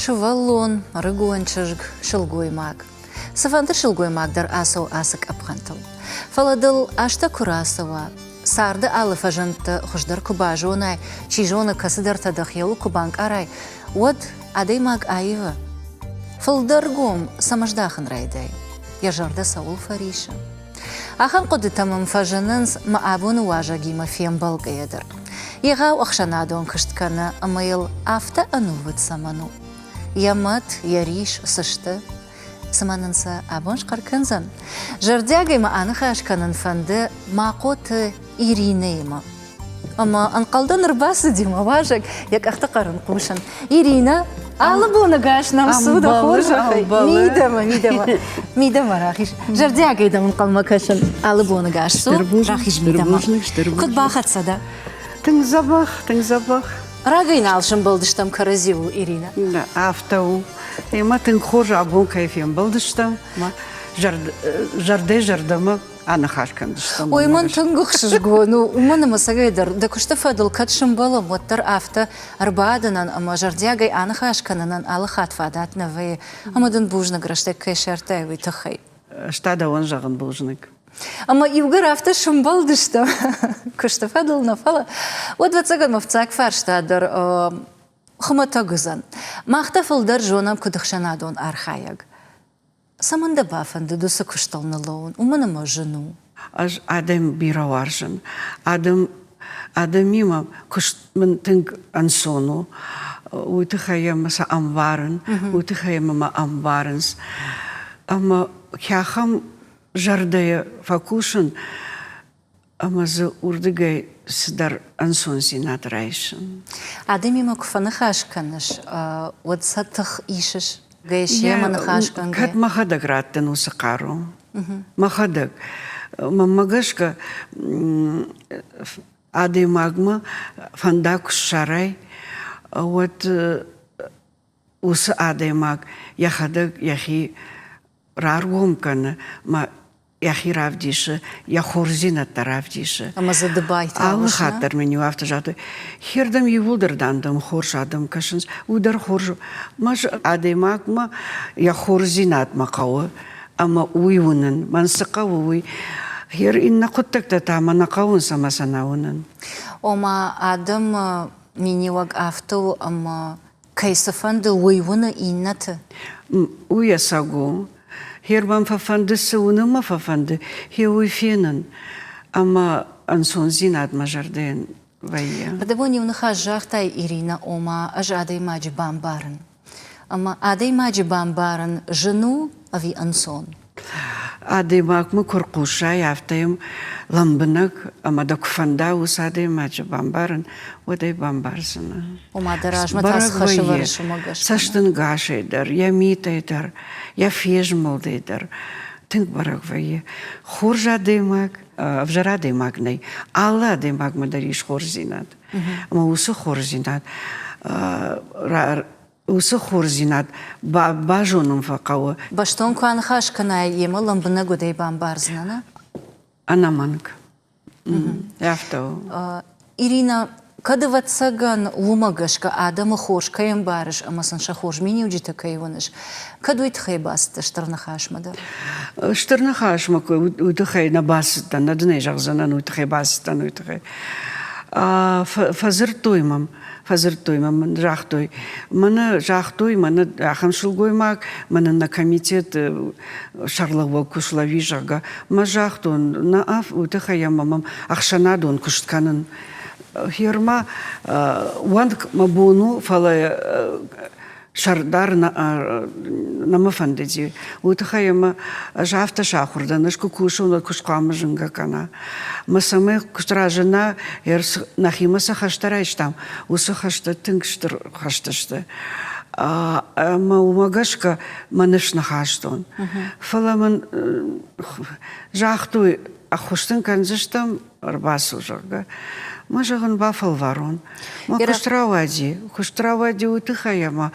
Сывӕллон, ӕрыгон чызг, сылгоймаг. Цыфӕнды сылгоймаг дӕр ацӕуы ацы къӕпхӕнтыл. Фӕлӕ дыл азтӕ куы рацӕуа, царды алы фӕзындтӕ хуыздӕр куы базонай, чи зоны, кӕцыдӕртӕ дӕхиуыл куы банкъарай, уӕд адӕймаг аивы. Фылдӕр гом цӕмӕ здахын райдай, йӕ зӕрдӕ цӕуыл фӕрисы. Ахӕм хъуыдытӕ мӕм фӕзынынц мӕ абоны уазӕгимӕ фембӕлгӕйӕ дӕр. Егъау ӕхсӕнадон куыст кӕны ӕмӕ йыл афтӕ ӕнувыд цӕмӕн у? Йӕ мӕт, йӕ рис цы сты? Цымӕ нын сӕ абон схъӕр кӕндзӕн? Зӕрдиагӕй мӕ аныхас кӕнын фӕнды Махъоты Иринӕимӕ. Ӕмӕ ӕнхъӕлдӕн ӕрбацыди мӕ уазӕг, йӕ къӕхты хъӕр ын хъусын. Иринӕ, алы боны гас нӕм цу дӕ хорзӕхӕй. Мидӕмӕ, мидӕмӕ, мидӕмӕ рахиз. Зӕрдиагӕй дӕм ӕнхъӕлмӕ кӕсын. Алы боны гас цу, рахиз мидӕмӕ. Куыд бахӕццӕ дӕ? Тынг дзӕбӕх, тынг дзӕбӕх. Рагӕй нал сӕмбӕлдыстӕм кӕрӕдзиуыл, Иринӕ. Афтӕ у. Ӕмӕ тынг хорз абон кӕй фембӕлдыстӕм. Зӕрдӕ-зӕрдӕмӕ аныхас кӕндзыстӕм. Ой, мӕн тынг ӕхсызгон у, уымӕн ӕмӕ цӕгӕйдӕр дӕ куысты фӕдыл кӕд сӕмбӕлӕм, уӕддӕр афтӕ ӕрбадынӕн ӕмӕ зӕрдиагӕй аныхас кӕнынӕн алы хатт фадат нӕ вӕййы. Ӕмӕ дын бузныг рӕстӕг кӕй сӕртай, уый тыххӕй. Ӕз та дӕуӕн зӕгъын бузныг. Ӕмӕ иугӕр афтӕ сӕмбӕлдыстӕм куысты фӕдыл нӕ, фӕлӕ уӕд, ӕвӕццӕгӕн, мӕ фыццаг фарста дӕр хуымӕтӕг уыдзӕн. Мах дӕ фылдӕр зонӕм куыд ӕхсӕнадон архайӕг. Цӕмӕн дӕ бафӕндыд уыцы куыстыл ныллӕууын? Уымӕн ӕмӕ зын у. Ӕз адӕм бирӕ уарзын. Адӕм, адӕмимӕ куыст мын тынг ӕнцон у. Уый тыххӕй ӕмӕ сӕ ӕмбарын, уый тыххӕй ӕмӕ мӕ ӕмбарынц. Ӕмӕ ахӕм зӕрдӕйӕ фӕкусын, ӕмӕ дзы уырдыгӕй цыдӕр ӕнцондзинад райсын. Адӕмимӕ куы фӕныхас кӕныс, уӕд сӕ тых исыс? Семӕ ныхас кӕнгӕ? Кӕд мӕхӕдӕг раттын уыцы хъару? Мӕхӕдӕг. Мӕнмӕ гӕсгӕ, адӕймагмӕ фӕндаг куы ссарай, уӕд уыцы адӕймаг йӕхӕдӕг йӕхи раргом кӕны мӕ йӕхи равдисы, йӕ хорздзинӕдтӕ равдисы. Ӕмӕ дзы ды байтауыс, Алы хатт дӕр мын-иу афтӕ загътой, хердӕм иууылдӕр дам хорз адӕм кӕсынц, уый дӕр хорз у. Мӕ адӕймагмӕ йӕ хорздзинадмӕ хъӕуы ӕмӕ уый уынын, мӕн цы хъӕуы, уый. Хер иннӕ хъуыддӕгтӕ та мӕ нӕ хъӕуынц ӕмӕ сӕ нӕ уынын. Ома адӕмы миниуӕг афтӕ у, ӕмӕ кӕй цы фӕнды, уый уыны иннӕты? Уый ӕцӕг у. Хер мӕм фӕфӕнды, цы уынын мӕ фӕфӕнды, хе уый фенын. Ӕмӕ ӕнцондзинад мӕ зӕрдӕйӕн вӕййы. Рдӕбон иу ныхас загътай, Иринӕ, ома ӕз адӕймаджы бамбарын. Ӕмӕ адӕймаджы бамбарын зын у ӕви ӕнцон? Адӕймагмӕ куы рхъусай, афтӕ йӕм лӕмбынӕг ӕмӕ дӕ куы фӕнда уыцы адӕймаджы бамбарын, уӕд ӕй бамбардзынӕ. Ома дӕ размӕ та цы хӕс ӕвӕрыс, уымӕ гӕсгӕ. Цӕстӕнгасӕй дӕр, йӕ митӕй дӕр, йӕ фезмӕлдӕй дӕр тынг бӕрӕг вӕййы. Хорз адӕймаг, ӕвзӕр адӕймаг нӕй. Алы адӕймагмӕ дӕр ис хорздзинад. Ӕмӕ уыцы хорздзинад уыцы хорздзинад базонын фӕхъӕуы. Бӕстон куы аныхас кӕнай, йемӕ лӕмбынӕг уыдӕй бамбардзынӕ, нӕ? Ӕнӕмӕнг. Афтӕ у. Ирина, кӕд ӕвӕццӕгӕн уымӕ гӕсгӕ адӕмы хорз кӕй ӕмбарыс ӕмӕ сын сӕ хорз миниуджытӕ кӕй уыныс, кӕд уый тыххӕй бацыдтӕ Стыр Ныхасмӕ дӕр? Стыр Ныхасмӕ уый тыххӕй нӕ бацыдтӕн, нӕ дын ӕй зӕгъдзынӕн, уый тыххӕй бацыдтӕн, уый тыххӕй. Фӕдзырдтой мӕм, фӕдзырдтой мӕм, загътой, мӕнӕ загътой, мӕнӕ ахӕм сылгоймаг, мӕнӕ нӕ комитет сӕргълӕууӕг куы слӕуи, зӕгъгӕ. Мӕ загътон, нӕ, уый тыххӕй ӕмӕ мӕм ӕхсӕнадон куыст кӕнын. Херма уӕнг мӕ бон у, фӕлӕ сӕрдар нӕ мӕ фӕндыди. Уый тыххӕй ӕмӕ ӕз афтӕ сахуыр дӕн, ӕз куы кусон, уӕд куыст хъуамӕ зынгӕ кӕна. Мӕ цӕмӕй куыст разына, нӕхимӕ цы хӕстӕ райстам, уыцы хӕстӕ тынг стыр хӕстӕ сты. Ӕмӕ уымӕ гӕсгӕ мӕ ныфс нӕ хастон. Фӕлӕ мын загътой, ӕххуыс дын кӕндзыстӕм, ӕрбацу, зӕгъгӕ. Мӕ зӕгъын, бафӕлварон. Мӕ куыст рауади. Куыст рауади уый тыххӕй, ӕмӕ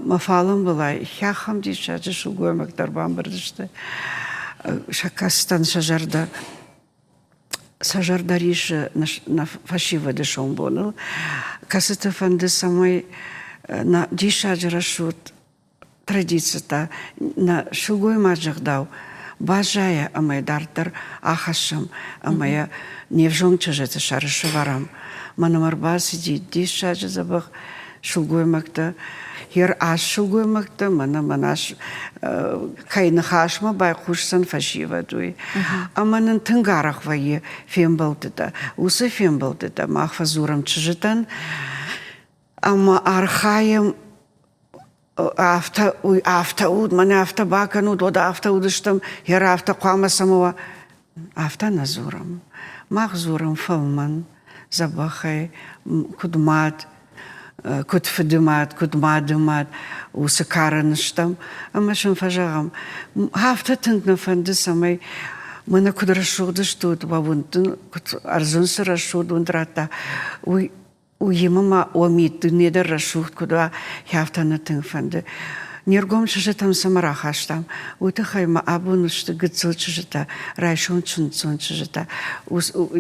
мӕ фалӕмбылай хӕххӕм диссаджы сылгоймӕгтӕ ӕрбамбырд сты. Сӕ кӕстӕн сӕ зӕрдӕ сӕ зӕрдӕ рисы нӕ фӕсивӕды сомбоныл, кӕцыты фӕнды, цӕмӕй. Нӕ диссаджы рӕсугъд традицитӕ, нӕ сылгоймаджы ӕгъдау баззайа ӕмӕ йӕ дарддӕр ахӕссӕм ӕмӕ йӕ не взонг чызджыты сӕры сӕвӕрӕм. Мӕнмӕ ӕрбацыди диссаджы дзӕбӕх сылгоймӕгтӕ, йе ас сылгоймӕгтӕ, мӕнӕ мӕнӕ кӕй ныхасмӕ байхъусдзӕн фӕсивӕд, уый. Ӕмӕ нын тынг арӕх вӕййы фембӕлдтытӕ. Уыцы фембӕлдтытӕ мах фӕдзурӕм чызджытӕн ӕмӕ архайӕм афтӕ, уый афтӕ уыд, мӕнӕ афтӕ бакӕнут, уӕд афтӕ уыдыстӕм, йӕ афтӕ хъуамӕ цӕмӕ уа. Афтӕ нӕ дзурӕм. Мах дзурӕм фӕлмӕн, дзӕбӕхӕй, куыд мад, куыд фыды мад, куыд мады мад, уыцы кары стӕм. Ӕмӕ сын фӕзӕгъӕм, афтӕ тынг нӕ фӕнды, цӕмӕй мӕнӕ куыд рӕсугъд стут, уӕ уынд куыд ӕрдзон цы рӕсугъд уынд радта, уый Уыимӕ ма уӕ миддуне дӕр рӕсугъд куыд уа, афтӕ нӕ тынг фӕнды. Не ргом чызджытӕм цӕмӕ рахастам, уый тыххӕй ма абон сты гыццыл чызджытӕ, райсом чындздзон чызджытӕ,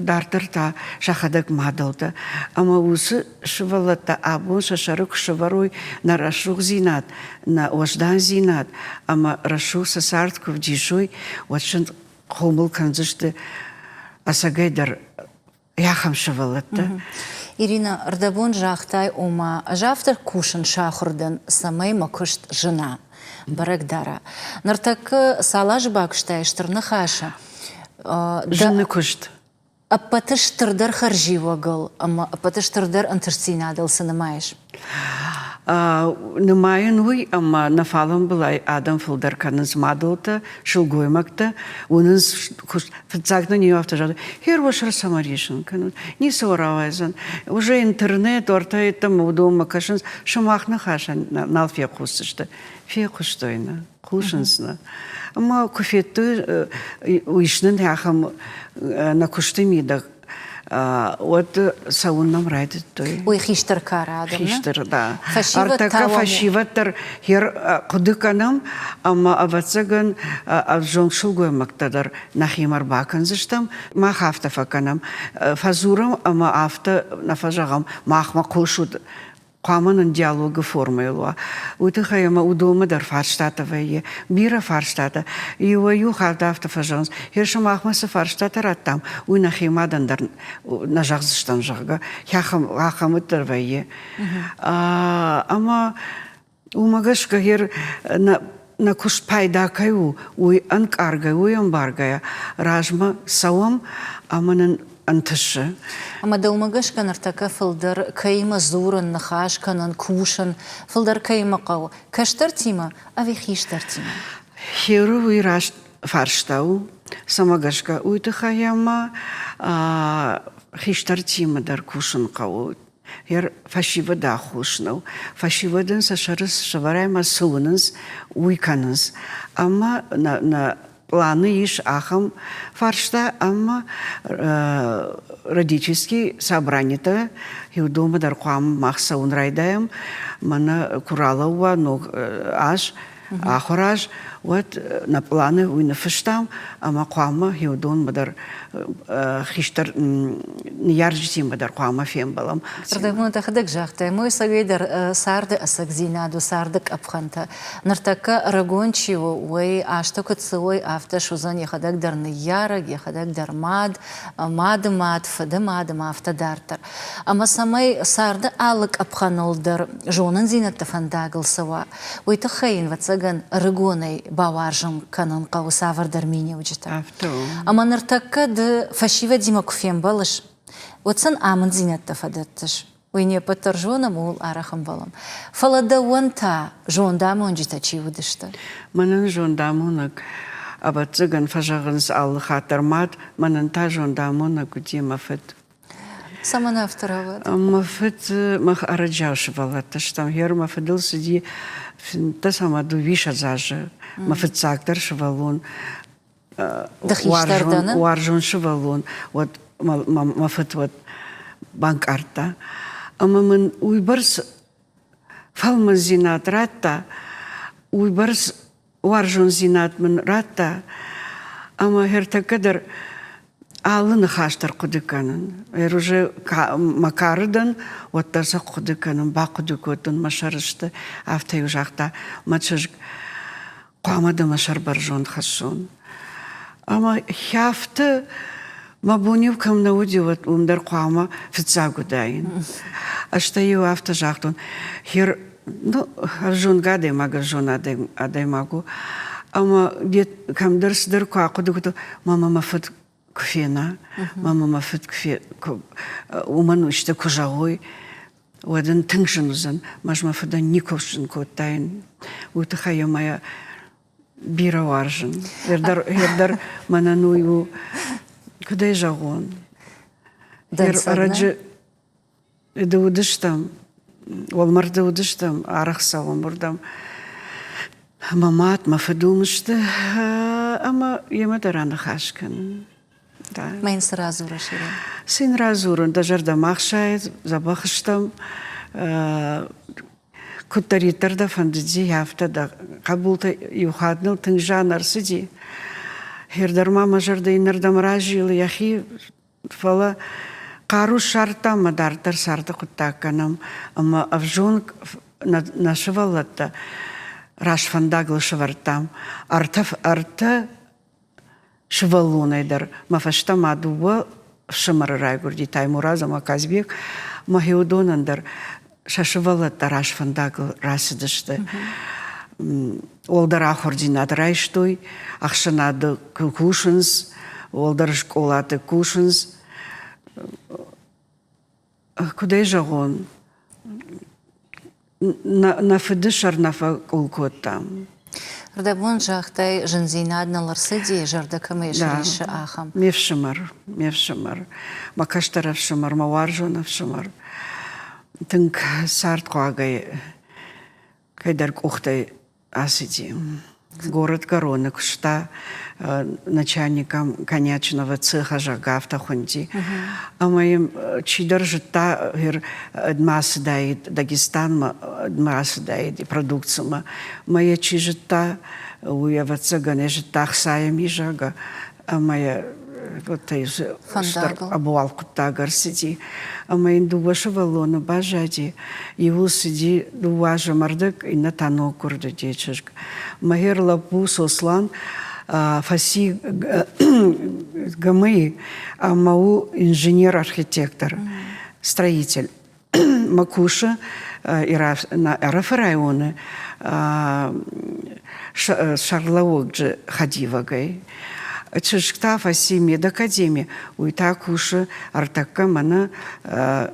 дарддӕр та сӕхӕдӕг мадӕлтӕ. Ӕмӕ уыцы сывӕллӕттӕ абон сӕ сӕры куы сӕвӕрой нӕ рӕсугъддзинад, нӕ уӕздандзинад ӕмӕ рӕсугъд сӕ цард куы вдисой, уӕд сын хъомыл кӕндзысты ӕцӕгӕйдӕр ахӕм сывӕллӕттӕ. Ирина, ӕрдӕбон загътай, ома ӕз афтӕ кусын сахуыр дӕн, цӕмӕй мӕ куыст зына, бӕрӕг дара. Ныртӕккӕ цал азы бакуыстай Стыр Ныхасы? Зыны куыст. Ӕппӕты стырдӕр хӕрзиуӕгыл ӕмӕ ӕппӕты стырдӕр ӕнтыстдзинадыл цы нымайыс? Нымайын уый, ӕмӕ нӕ фалӕмбылай адӕм фылдӕр кӕнынц мадӕлтӕ, сылгоймӕгтӕ, уынынц куыст. Фыццаг нын иу афтӕ загъта, хер уӕ сӕр цӕмӕ рисын кӕнут, ницы уӕ рауайдзӕн. Уже интернет, уӕртӕ йеддӕмӕ уыдонмӕ кӕсынц, сымах ныхасӕн нал фехъусдзысты. Фехъуыстой нӕ, хъусынц нӕ. Ӕмӕ куы федтой, уый нын ахӕм нӕ куысты мидӕг уӕд цӕуын нӕм райдыдтой. Уый хистӕр кары адӕм, Хистӕр, да. Ӕртӕккӕ фӕсивӕд дӕр хъуыды кӕнӕм, ӕмӕ, ӕвӕццӕгӕн, ӕвзонг сылгоймӕгтӕ дӕр нӕхимӕ ӕрбакӕндзыстӕм. Мах афтӕ фӕкӕнӕм, фӕдзурӕм ӕмӕ афтӕ нӕ фӕзӕгъӕм, махмӕ хъусут, хъуамӕ нын диалогы формӕйыл уа. Уый тыххӕй ӕмӕ уыдонмӕ дӕр фарстатӕ вӕййы, бирӕ фарстатӕ. Иуӕй-иу хатт афтӕ фӕзӕгъынц, гъе сымахмӕ цы фарстатӕ радтам, уый нӕхи мадӕн дӕр нӕ зӕгъдзыстӕм, зӕгъгӕ, ахӕм дӕр вӕййы. Ӕмӕ уымӕ гӕсгӕ гъер нӕ нӕ куыст пайда кӕй у, уый ӕнкъаргӕ, уый ӕмбаргӕйӕ размӕ цӕуӕм ӕмӕ нын ӕнтысы. Ӕмӕ дӕумӕ гӕсгӕ ныртӕккӕ фылдӕр кӕимӕ дзурын, ныхас кӕнын, кусын, фылдӕр кӕимӕ хъӕуы, кӕстӕртимӕ ӕви хистӕртимӕ? Херы уый раст фарста у, цӕмӕ гӕсгӕ, уый тыххӕй ӕмӕ хистӕртимӕ дӕр кусын хъӕуы. Йӕ фӕсивӕды аххос нӕу. Фӕсивӕдӕн сӕ сӕры сӕвӕрӕй ма цы уынынц, уый кӕнынц. Ӕмӕ нӕ пъланы ис ахӕм фарста, ӕмӕ родительский собранитӕ уыдонмӕ дӕр хъуамӕ мах цӕуын райдайӕм. Мӕнӕ куы ралӕууа ног аз, ахуыр аз, уӕд нӕ пъланы уый ныффыстам ӕмӕ хъуамӕ уыдонмӕ дӕр хистӕр ныййарджытимӕ дӕр хъуамӕ фембӕлӕм. Рдӕбон дӕхӕдӕг загътай, мой сӕуӕй дӕр царды ӕцӕгдзинад у царды къӕпхӕнтӕ. Ныртӕккӕ ӕрыгон чи у, уый азтӕ куыд цӕуой, афтӕ суыдзӕн йӕхӕдӕг дӕр ныййарӕг, йӕхӕдӕг дӕр мад, мады мад, фыды мад ӕмӕ афтӕ дарддӕр. Ӕмӕ цӕмӕй царды алы къӕпхӕныл дӕр зонындзинӕдты фӕндагыл цӕуа, Уый тыххӕй йын, ӕвӕццӕгӕн, ӕрыгонӕй бауарзын кӕнын хъӕуы цавӕрдӕр миниуджытӕ. Афтӕ у. Ӕмӕ ныртӕккӕ ды фӕсивӕдимӕ куы фембӕлыс, уӕд сын амынддзинӕдтӕ фӕдӕттыс. Уый не ппӕт дӕр зонӕм, ууыл арӕх ӕмбӕлӕм. Фӕлӕ дӕуӕн та зондамонджытӕ чи уыдысты? Мӕнӕн зондамонӕг, ӕвӕццӕгӕн, фӕзӕгъынц алы хатт дӕр мад, мӕнӕн та зондамонӕг уыди мӕ фыд. Цӕмӕн афтӕ рауад? Мӕ фыд мах ӕрӕджиау сывӕллӕттӕ стӕм. Гъер мӕ фыдыл цыди 15 ӕмӕ 22 азы. Мӕ фыццагдӕр сывӕллон, уарзон сывӕллон, уӕд мӕ фыд уӕд банкъардта. Ӕмӕ мын уыйбӕрц фӕлмӕндзинад радта, уыйбӕрц уарзондзинад мын радта, ӕмӕ ӕртӕккӕ дӕр. Алы ныхас дӕр хъуыды кӕнын. Уже мӕ кары дӕн, уӕддӕр сӕ хъуыды кӕнын, бахъуыды кодтон мӕ сӕрысты. Афтӕ-иу загъта мӕ чызг, хъуамӕ дӕ мӕ сӕр бӕрзонд хӕссон. Ӕмӕ хӕфты мӕ бон-иу кӕм нӕ уыди, уӕд уым дӕр хъуамӕ фыццаг уыдаин. Ӕз та-иу афтӕ загътон, хер, ну, ӕвзонг адӕймаг ӕвзон адӕймаг у. Ӕмӕ кӕмдӕр цыдӕр куы ахъуыды кодтон, мама мӕ фыд куы фена, мама мӕ фыд куы уымӕн исты куы зӕгъой, уӕд ын тынг зын уыдзӕн. Ӕз мӕ фыдӕн никуы зын кодтаин. Уый тыххӕй ӕмӕ йӕ бирӕ уарзын. Дӕр мӕнӕн уый у, куыд ӕй зӕгъон, ӕрӕджы ды уыдыстӕм, уӕлмӕрды уыдыстӕм, арӕх цӕуӕм уырдӕм. Мӕ мад, мӕ фыд уым сты ӕмӕ йемӕ дӕр аныхас кӕнын. Мӕ йын цы радзурыс, Ирӕ? Цы йын радзурын, дӕ зӕрдӕ ма хсайы, дзӕбӕх стӕм. Куыддӕриддӕр дӕ фӕндыди, афтӕ дӕ хъӕбултӕ иу хатт ныл тынг зиан ӕрцыди. Хердӕр ма мӕ зӕрдӕ иннӕрдӕм разилы йӕхи, фӕлӕ хъару ссардтам ӕмӕ дарддӕр царды хъуыддаг кӕнӕм ӕмӕ ӕвзонг нӕ сывӕллӕттӕ раст фӕндагыл сӕвӕрдтам. Ӕртӕ сывӕллонӕй дӕр мӕ фӕстӕмӕ дыууӕ фсымӕры райгуырди Таймураз ӕмӕ Казбек. Мӕхи уыдонӕн дӕр сӕ сывӕллӕттӕ разфӕндагыл рацыдысты. Уӕлдӕр ахуырдзинад райстой, ӕхсӕнады кусынц, уӕлдӕр скъолаты кусынц. Куыд ӕй зӕгъон, нӕ фыды сӕр нӕ фӕкъул кодтам. Рдӕбон загътай, зындзинад ныл ӕрцыди, зӕрдӕ кӕмӕй сриссы, ахӕм. Ме фсымӕр, ме фсымӕр, мӕ кӕстӕр ӕфсымӕр, мӕ уарзон ӕфсымӕр. Тынг цардхъуагӕй кӕйдӕр къухтӕй ацыди. Городгӕроны куыста начальником коньячного цеха, зӕгъгӕ, афтӕ хуынди. Ӕмӕ йын чидӕр зыдта, ма ацыдаид Дагестанмӕ, ма ацыдаид продукцимӕ. Мӕ йӕ чи зыдта, уый, ӕвӕццӕгӕн, йӕ зыдта ӕхцайӕ ми, зӕгъгӕ, ӕмӕ йӕ стыр ӕбуалгъ хъуыддаг ӕрцыди. Ӕмӕ йын дыууӕ сывӕллоны баззади. Иуыл цыди дыууӕ азы ӕмӕ иннӕ та ноггуырд уыди чызг. Мӕгӕр лӕппу Сослан фӕци ГМИ ӕмӕ у инженер-архитектор, строитель. Мӕ кусы Ӕрӕфы районы сӕргълӕууӕджы хӕдивӕгӕй. Чызг та фӕци медакадеми, уый та кусы ӕртӕккӕ мӕнӕ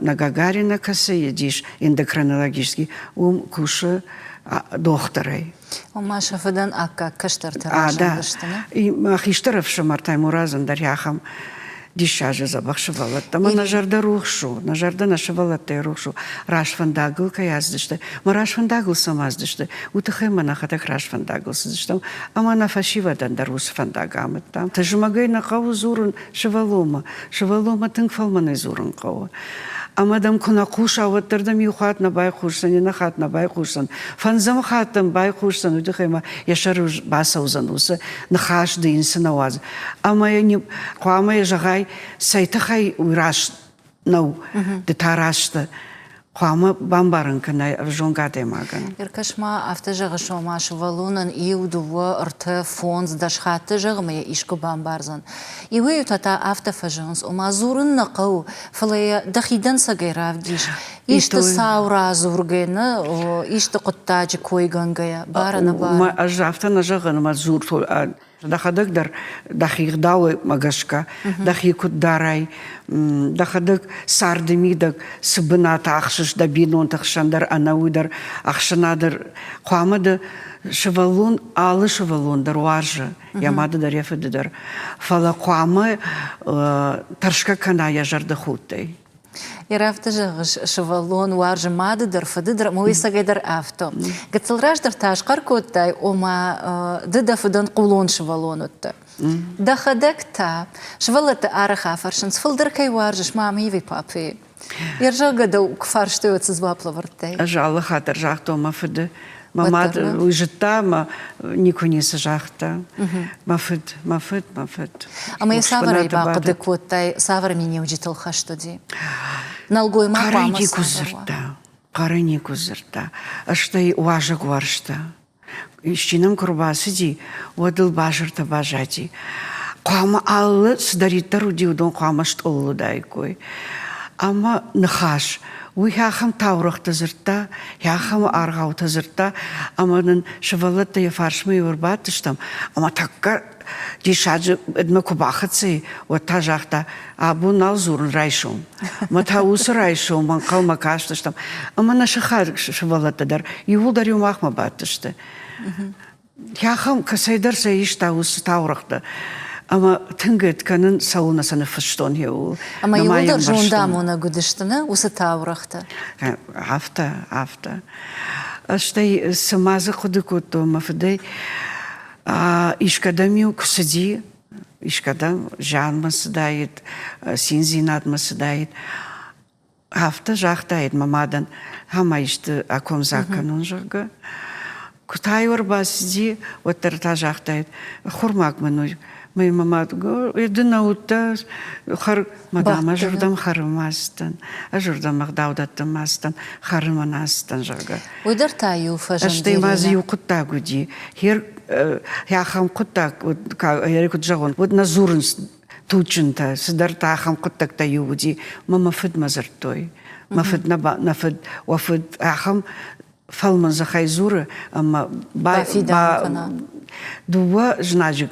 на Гагарина кӕцы ис эндокринологический, уым кусы дохтырӕй. Ома сӕ фыдӕн аккаг кӕстӕртӕ разындысты, нӕ? Хистӕр ӕфсымӕр Таймуразӕн дӕр ахӕм диссаджы дзӕбӕх сывӕллӕттӕ. Мӕ нӕ зӕрдӕ рухс у, нӕ зӕрдӕ нӕ сывӕллӕттӕй рухс у. Рӕзфӕндагыл кӕй ацыдысты, мӕ рӕзфӕндагыл цӕмӕ ацыдысты, уый тыххӕй мӕ нӕхӕдӕг рӕзфӕндагыл цыдыстӕм ӕмӕ нӕ фӕсивӕдӕн дӕр уыцы фӕндаг амыдтам. Тызмӕгӕй нӕ хъӕуы дзурын сывӕллонмӕ. Сывӕллонмӕ тынг фӕлмӕнӕй дзурын хъӕуы. Ӕмӕ дӕм куы нӕ хъуса, уӕддӕр дӕм иу хатт нӕ байхъусдзӕн, иннӕ хатт нӕ байхъусдзӕн. Фӕндзӕм хатт дӕм байхъусдзӕн, уый тыххӕй ма йӕ сӕры бацӕудзӕн уыцы ныхас ды йын цы нӕ уадзы. Ӕмӕ йын хъуамӕ йӕ зӕгъай, цӕй тыххӕй уый раст нӕу, ды та раст дӕ. Хъуамӕ бамбарын кӕнай ӕвзонг адӕймагӕн. Ӕркӕс ма, афтӕ зӕгъыс, ома сывӕллонӕн иу, дыууӕ, ӕртӕ, фондз, дӕс хатты зӕгъы ӕмӕ йӕ искуы бамбардзӕн. Иуӕй-иутӕ та афтӕ фӕзӕгъынц, ома дзурын нӕ хъӕуы, фӕлӕ йӕ дӕхи дӕнцӕгӕй равдис. Исты цау радзургӕ, нӕ, исты хъуыддаджы койгӕнгӕйӕ, бар-ӕнӕбары. Ӕз афтӕ нӕ зӕгъын, ӕмӕ дзуртой Дӕхӕдӕг дӕр дӕхи гъдаумӕ гӕсгӕ дӕхи куыд дарай, дӕхӕдӕг царды мидӕг цы бынат ахсыс дӕ бинонты хсӕн дӕр, ӕнӕуый дӕр ӕхсӕнады хъуамӕ дӕ сывӕллон алы сывӕллон дӕр уарзы, йӕ мады дӕр, йӕ фыды дӕр, фӕлӕ хъуамӕ тӕрсгӕ кӕна йӕ зӕрдыхудтӕй. Афтӕ зӕгъыс, сывӕллон уарзы мады дӕр, фыды дӕр, ӕмӕ уый ӕцӕгӕйдӕр афтӕ. Гыццыл раздӕр та схъӕр кодтай, ома ды дӕ фыдӕн хъулон сывӕллон уыдтӕ. Дӕхӕдӕг та сывӕллӕтты арӕх афӕрсынц, фылдӕр кӕй уарзыс, мамӕ ӕви папӕйы? Йе рзӕгъгӕ дӕу куы фарстой, уӕд цы дзуапп лӕвӕрдтай? Ӕз алы хатт дӕр загътон мӕ фыды. Мӕ мад уый зыдта ӕмӕ никуы ницы загъта. Мӕ фыд, мӕ фыд, мӕ фыд. Ӕмӕ йӕ цавӕрӕй бахъуыды кодтай, цавӕр миниуджытыл хӕст уыди? Нӕлгоймаг хъуамӕ никуы дзырдта. Хъӕрӕй никуы дзырдта. Стӕй уазӕг уарзта. Исчи нӕм куы рбацыди, уӕд ыл базыртӕ базади. Хъуамӕ алы цыдӕриддӕр уыди, уыдон хъуамӕ стъолыл уыдаиккой. Ӕмӕ ныхас. Уый ахӕм таурӕгътӕ дзырдта, ахӕм аргъӕуттӕ дзырдта, ӕмӕ нын сывӕллӕттӕ йӕ фарсмӕ-иу ӕрбадтыстӕм, ӕмӕ тӕккӕ диссаджы мӕ куы бахӕццӕ и, уӕд та загъта, абон нал дзурын райсом. Мӕ та уыцы райсом ӕнхъӕлмӕ кастыстӕм. Ӕмӕ нӕ сыхаг сывӕллӕттӕ дӕр иууылдӕр-иу махмӕ бадтысты. Ахӕм кӕцӕйдӕр сӕ иста уыцы таурӕгътӕ. Ӕмӕ тынг ӕд кӕнын цӕуылнӕ сӕ ныффыстон иууыл. Ӕмӕ иууылдӕр зондамонӕг уыдысты, нӕ, уыцы таурӕгътӕ? Афтӕ, афтӕ. Стӕй цы ма дзы хъуыды кодтон мӕ фыдӕй, искӕдӕм-иу куы цыди, искӕдӕм зианмӕ цыдаид, циндзинадмӕ цыдаид, афтӕ загътаид мӕ мадӕн, ӕмӕ исты акомдзаг кӕнон, зӕгъгӕ. Куы та-иу ӕрбацыди, уӕддӕр та загътаид, хурмаг мын у. Мӕ мӕ мад, ды нӕ уыдтӕ, хӕр, мадам, ӕз уырдӕм хӕрынмӕ ацыдтӕн, ӕз уырдӕм ӕгъдау дӕттынмӕ ацыдтӕн, хӕрынмӕ нӕ ацыдтӕн, зӕгъгӕ. Уый дӕр та-иу фӕзынди. Стӕй ма дзы иу хъуыддаг уыди. Хер, ахӕм хъуыддаг, куыд зӕгъон, уӕд нӕ дзурынц туджджынтӕ, цыдӕртӕ ахӕм хъуыддӕгтӕ-иу уыди. Мӕ мӕ фыдмӕ дзырдтой. Мӕ фыд нӕ, нӕ фыд, уӕ фыд ахӕм фӕлмӕн дзыхӕй дзуры ӕмӕ дыууӕ знаджы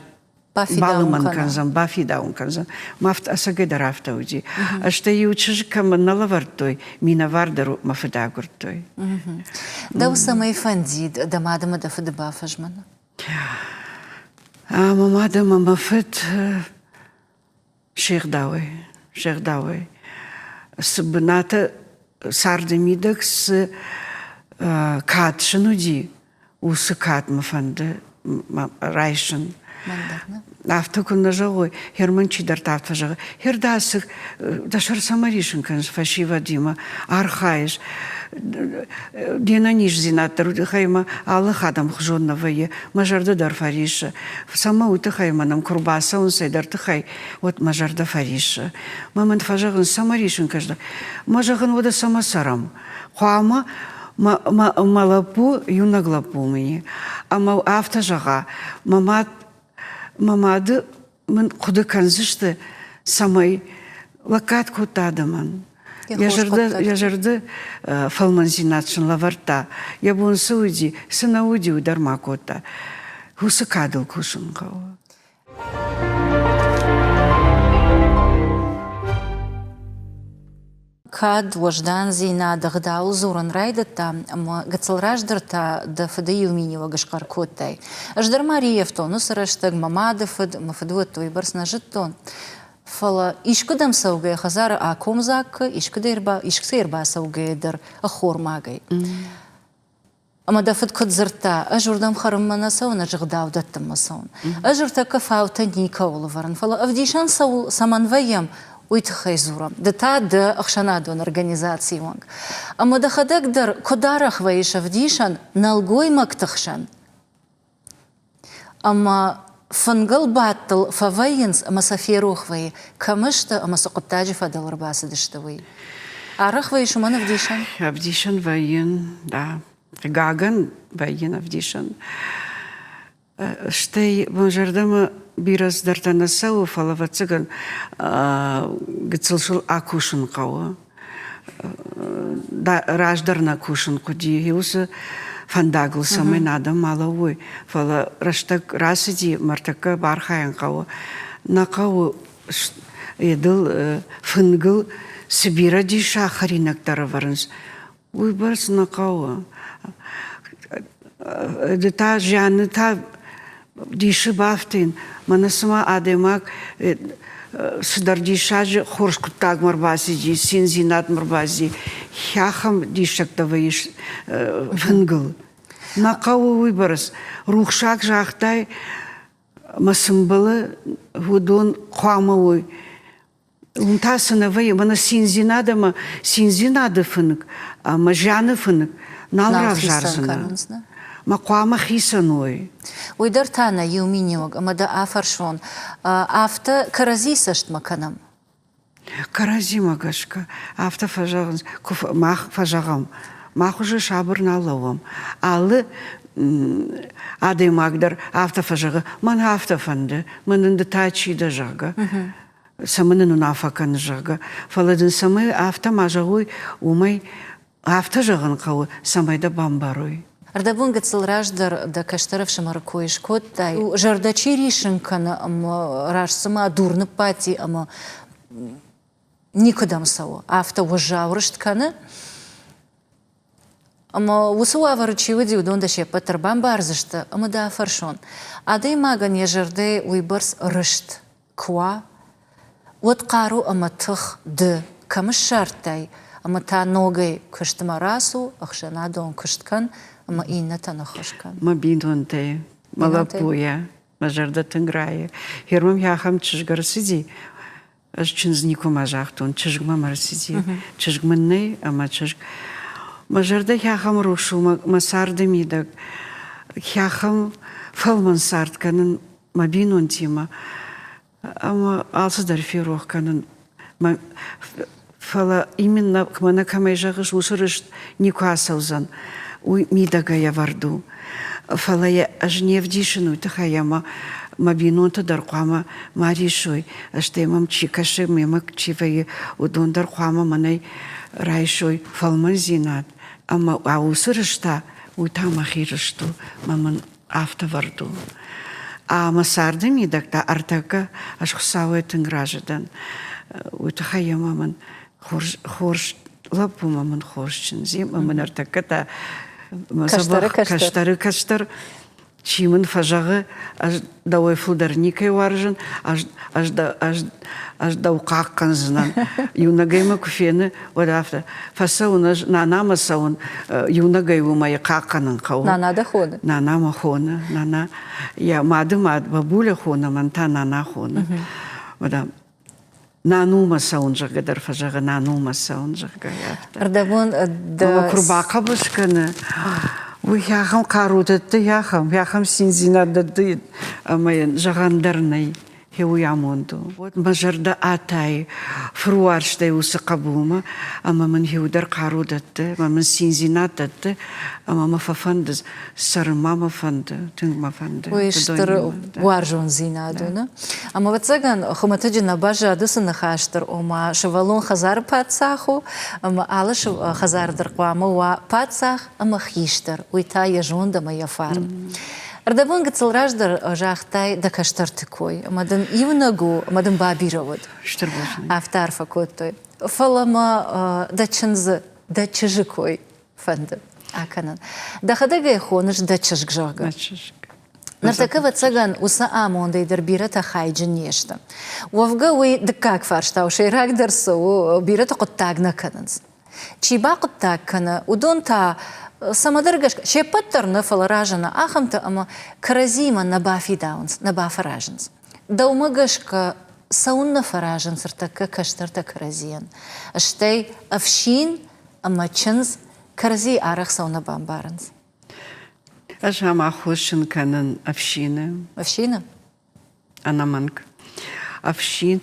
балымӕн кӕндзӕн, бафидауын кӕндзӕн. Мӕ ӕцӕгӕй дӕр афтӕ уыди. Стӕй иу чызг кӕмӕн нӕ лӕвӕрдтой, минӕвар дӕр мӕ фыд агуырдтой. Дӕу цӕмӕй фӕндид дӕ мад ӕмӕ дӕ фыды бафӕзмын? Мӕ мад ӕмӕ мӕ фыд се гъдауӕй, се гъдауӕй. Цы бынаты царды мидӕг цы кад сын уыди, уыцы кад мӕ фӕнды райсын. Афтӕ куы нӕ зӕгъой, Герман чидӕртӕ афтӕ зӕгъы, Херда, цы дӕ сӕр цӕмӕ рисын кӕныс фӕсивӕдимӕ, архайыс, де нӕниздзинад дӕр уый тыххӕй мӕ алы хатт ӕмхуызон нӕ вӕййы, мӕ зӕрдӕ дӕр фӕриссы. Цӕмӕ уый тыххӕй мӕ нӕм куы рбацӕуынц цӕйдӕр тыххӕй, уӕд мӕ зӕрдӕ фӕриссы. Мӕ мын фӕзӕгъынц, цӕмӕ рисын кӕныс? Мӕ зӕгъын, уӕдӕ цӕмӕ цӕрӕм? Хъуамӕ мӕ, мӕ, мӕ лӕппу, иунӕг лӕппу мын и, ӕмӕ афтӕ зӕгъа, мӕ мад, мӕ мады мын хъуыды кӕндзысты, цӕмӕй лӕггад кодта адӕмӕн. Йӕ зӕрдӕ, йӕ зӕрдӕ фӕлмӕндзинад сын лӕвӕрдта. Йӕ бон цы уыди, цы нӕ уыди, уый дӕр ма кодта. Уыцы кадыл кусын хъӕуы. Кӕд уӕздандзинад ӕгъдауыл дзурын райдыдта, ӕмӕ гыццыл раздӕр та дӕ фыды иу миниуӕг схъӕр кодтай. Ӕз дӕр ма риййӕфтон уыцы рӕстӕг мӕ мады фыд, мӕ фыдуӕтты уыйбӕрц нӕ зыдтон. Фӕлӕ искуыдӕм цӕугӕйӕ хӕдзары акомдзаг куы, искуыцӕй ӕрбацӕугӕйӕ дӕр ӕххормагӕй. Ӕмӕ дӕ фыд куыд дзырдта, ӕз уырдӕм хӕрынмӕ нӕ цӕуын, ӕз ӕгъдау дӕттынмӕ цӕуын. Ӕз ӕртӕккӕ фаутӕ никӕуыл ӕвӕрын, фӕлӕ ӕвдисӕн цӕуыл, цӕмӕн вӕййӕм, уый тыххӕй дзурӕм. Ды та дӕ ӕхсӕнадон организацийы уӕнг. Ӕмӕ дӕхӕдӕг дӕр куыд арӕх вӕййыс ӕвдисӕн нӕлгоймӕгты хсӕн? Ӕмӕ фынгыл бадтыл фӕвӕййынц ӕмӕ сӕ ферох вӕййы, кӕм сты ӕмӕ цы хъуыддаджы фӕдыл ӕрбацыдысты, уый. Арӕх вӕййыс уымӕн ӕвдисӕн? Ӕвдисӕн вӕййын, да. Хъыгагӕн, вӕййын ӕвдисӕн. Стӕй мӕ зӕрдӕмӕ бирӕ цыдӕртӕ нӕ цӕуы, фӕлӕ, ӕвӕццӕгӕн, гыццыл сыл акусын хъӕуы. Раздӕр нӕ кусын хъуыди уыцы фӕндагыл, цӕмӕй нӕ адӕм ма лӕууой. Фӕлӕ рӕстӕг рацыди, мӕртӕккӕ бархайын хъӕуы. Нӕ хъӕуы едыл фынгыл цы бирӕ диссаг хӕринӕгтӕ ӕрӕвӕрынц, уыйбӕрц нӕ хъӕуы. Ды та зианы та дисы бафтин, мӕнӕ цыма адӕймаг цыдӕр диссаджы хорз хъуыддагмӕ ӕрбацыди, циндзинадмӕ ӕрбацыди, ахӕм диссӕгтӕ вӕййыс фынгыл. Нӕ хъӕуы уыйбӕрц. Рухсаг загътай, мӕ цы мбӕлы, уыдон хъуамӕ уой. Уым та цы нӕ вӕййы, мӕнӕ циндзинад ӕмӕ циндзинады фынг ӕмӕ зианы фынг нал равзардзынӕ. Мӕ хъуамӕ хицӕн уой. Уый дӕр та нӕ иу миниуӕг, ӕмӕ дӕ афӕрсон, афтӕ кӕрӕдзи цӕстмӕ кӕнӕм? Кӕрӕдзимӕ гӕсгӕ афтӕ фӕзӕгъынц, куы мах фӕзӕгъӕм, мах уже сабыр нал лӕууӕм. Алы адӕймаг дӕр афтӕ фӕзӕгъы, мӕн афтӕ фӕнды, мӕн ды та чи дӕ, зӕгъгӕ. Цӕмӕн ын уынаффӕ кӕны, зӕгъгӕ. Фӕлӕ дын цӕмӕй афтӕ ма зӕгъой, уымӕй Афтӕ зӕгъын хъӕуы, цӕмӕй дӕ бамбарой. Ӕрдӕбон гыццыл раздӕр дӕ кӕстӕр ӕфсымӕры кой скодтай. Зӕрдӕ чи риссын кӕны ӕмӕ раст цыма дур ныббадти ӕмӕ никуыдӕм цӕуы, афтӕ уӕззау рыст кӕны. Ӕмӕ уыцы уавӕры чи уыди, уыдон дӕ се ппӕт дӕр бамбардзысты ӕмӕ дӕ афӕрсон. Адӕймагӕн йӕ зӕрдӕйы уыйбӕрц рыст куы уа, уӕд хъару ӕмӕ тых ды кӕм ссардтай ӕмӕ та ногӕй куыстмӕ рацу, ӕхсӕнадон куыст кӕн ӕмӕ иннӕтӕн ӕххуыс кӕн. Мӕ бинонтӕ, мӕ лӕппуйӕ мӕ зӕрдӕ тынг райы. Гъер мӕм ахӕм чызг ӕрцыди, ӕз чындз никуыма загътон, чызг мӕм ӕрцыди. Чызг мын нӕй ӕмӕ чызг. Мӕ зӕрдӕ ахӕм рухс у мӕ царды мидӕг, ахӕм фӕлмӕн цард кӕнын мӕ бинонтимӕ ӕмӕ алцыдӕр ферох кӕнын. Фӕлӕ именно мӕнӕ кӕмӕй зӕгъыс, уыцы рыст никуы ацӕудзӕн. Уый мидӕгӕй ӕвӕрд у. Фӕлӕ йӕ ӕз не вдисын уый тыххӕй ӕмӕ мӕ бинонтӕ дӕр хъуамӕ ма рисой, стӕй мӕм чи кӕсы, мемӕ чи вӕййы, уыдон дӕр хъуамӕ мӕнӕй райсой фӕлмӕндзинад. Ӕмӕ уыцы рыст та, уый та мӕхи рыст у, мӕ мын афтӕ вӕрд у. Ӕмӕ царды мидӕг та ӕртӕккӕ ӕз Хуыцауӕй тынг разы дӕн. Уый тыххӕй ӕмӕ мын хорз, хорз лӕппу мӕ мын хорз чындзи, ӕмӕ мын ӕртӕккӕ та кӕстӕры кӕстӕр чи мын фӕзӕгъы, ӕз дӕуӕй фылдӕр никӕй уарзын, ӕз, ӕз, ӕз, ӕз дӕу хъахъхъӕндзынӕн. Иунӕгӕй мӕ куы фены, уӕд афтӕ фӕцӕуын ӕз нанамӕ цӕуын, иунӕгӕй уымӕй хъахъхъӕнын хъӕуы. Нана дӕ хоны? Нана мӕ хоны, нана. Йӕ мады мад бабуля хоны, мӕн та нана хоны. Уӕдӕ нанумӕ цӕуын, зӕгъгӕ дӕр фӕзӕгъы, нанумӕ цӕуын, зӕгъгӕ, афтӕ. Ӕрдӕбон дӕ... Ӕмӕ куы рбахъӕбыс кӕны, уый ахӕм хъару дӕтты, ахӕм, ахӕм циндзинад дӕтты, ӕмӕ йын зӕгъӕн дӕр нӕй. Гъе уый амонд у. Уӕд мӕ зӕрдӕ атайы фыруарзтӕй уыцы хъӕбулмӕ, ӕмӕ мын иу дӕр хъару дӕтты, ӕмӕ мын циндзинад дӕтты, ӕмӕ мӕ фӕфӕнды, цӕрын ма мӕ фӕнды, тынг мӕ фӕнды. Уый стыр уарзондзинад у, нӕ? Ӕмӕ, ӕвӕццӕгӕн, хуымӕтӕджы нӕ баззад уыцы ныхас дӕр, ома сывӕллон хӕдзары паддзах у, ӕмӕ алы хӕдзары дӕр хъуамӕ уа паддзах ӕмӕ хистӕр, уый та йӕ зонд ӕмӕ йӕ фарн. Ӕрдӕбон гыццыл раздӕр загътай дӕ кӕстӕрты кой, ӕмӕ дын иунӕг у, ӕмӕ дын бабирӕ уыд. Стыр бузныг. Афтӕ арфӕ кодтой. Фӕлӕ мӕ дӕ чындзы, дӕ чызджы кой фӕнды акӕнын. Дӕхӕдӕг ӕй хоныс дӕ чызг, зӕгъгӕ. Мӕ чызг. Ныртӕккӕ, ӕвӕццӕгӕн, уыцы амондӕй дӕр бирӕтӕ хайджын не сты. Уӕвгӕ уый дыккаг фарста у, сӕйрагдӕр цы у, бирӕты хъуыддаг нӕ кӕнынц. Чи бахъуыддаг кӕны, уыдон та цӕмӕдӕр гӕсгӕ, се ппӕт дӕр нӕ, фӕлӕ разыны ахӕмтӕ, ӕмӕ кӕрӕдзиимӕ нӕ бафидауынц, нӕ бафӕразынц. Дӕумӕ гӕсгӕ цӕуыннӕ фӕразынц ӕртӕккӕ кӕстӕртӕ кӕрӕдзийӕн? Стӕй ӕфсин ӕмӕ чындз кӕрӕдзийы арӕх цӕуыннӕ бамбарынц? Ӕз ӕм аххосджын кӕнын ӕфсины. Ӕфсины? Ӕнӕмӕнг. Ӕфсин,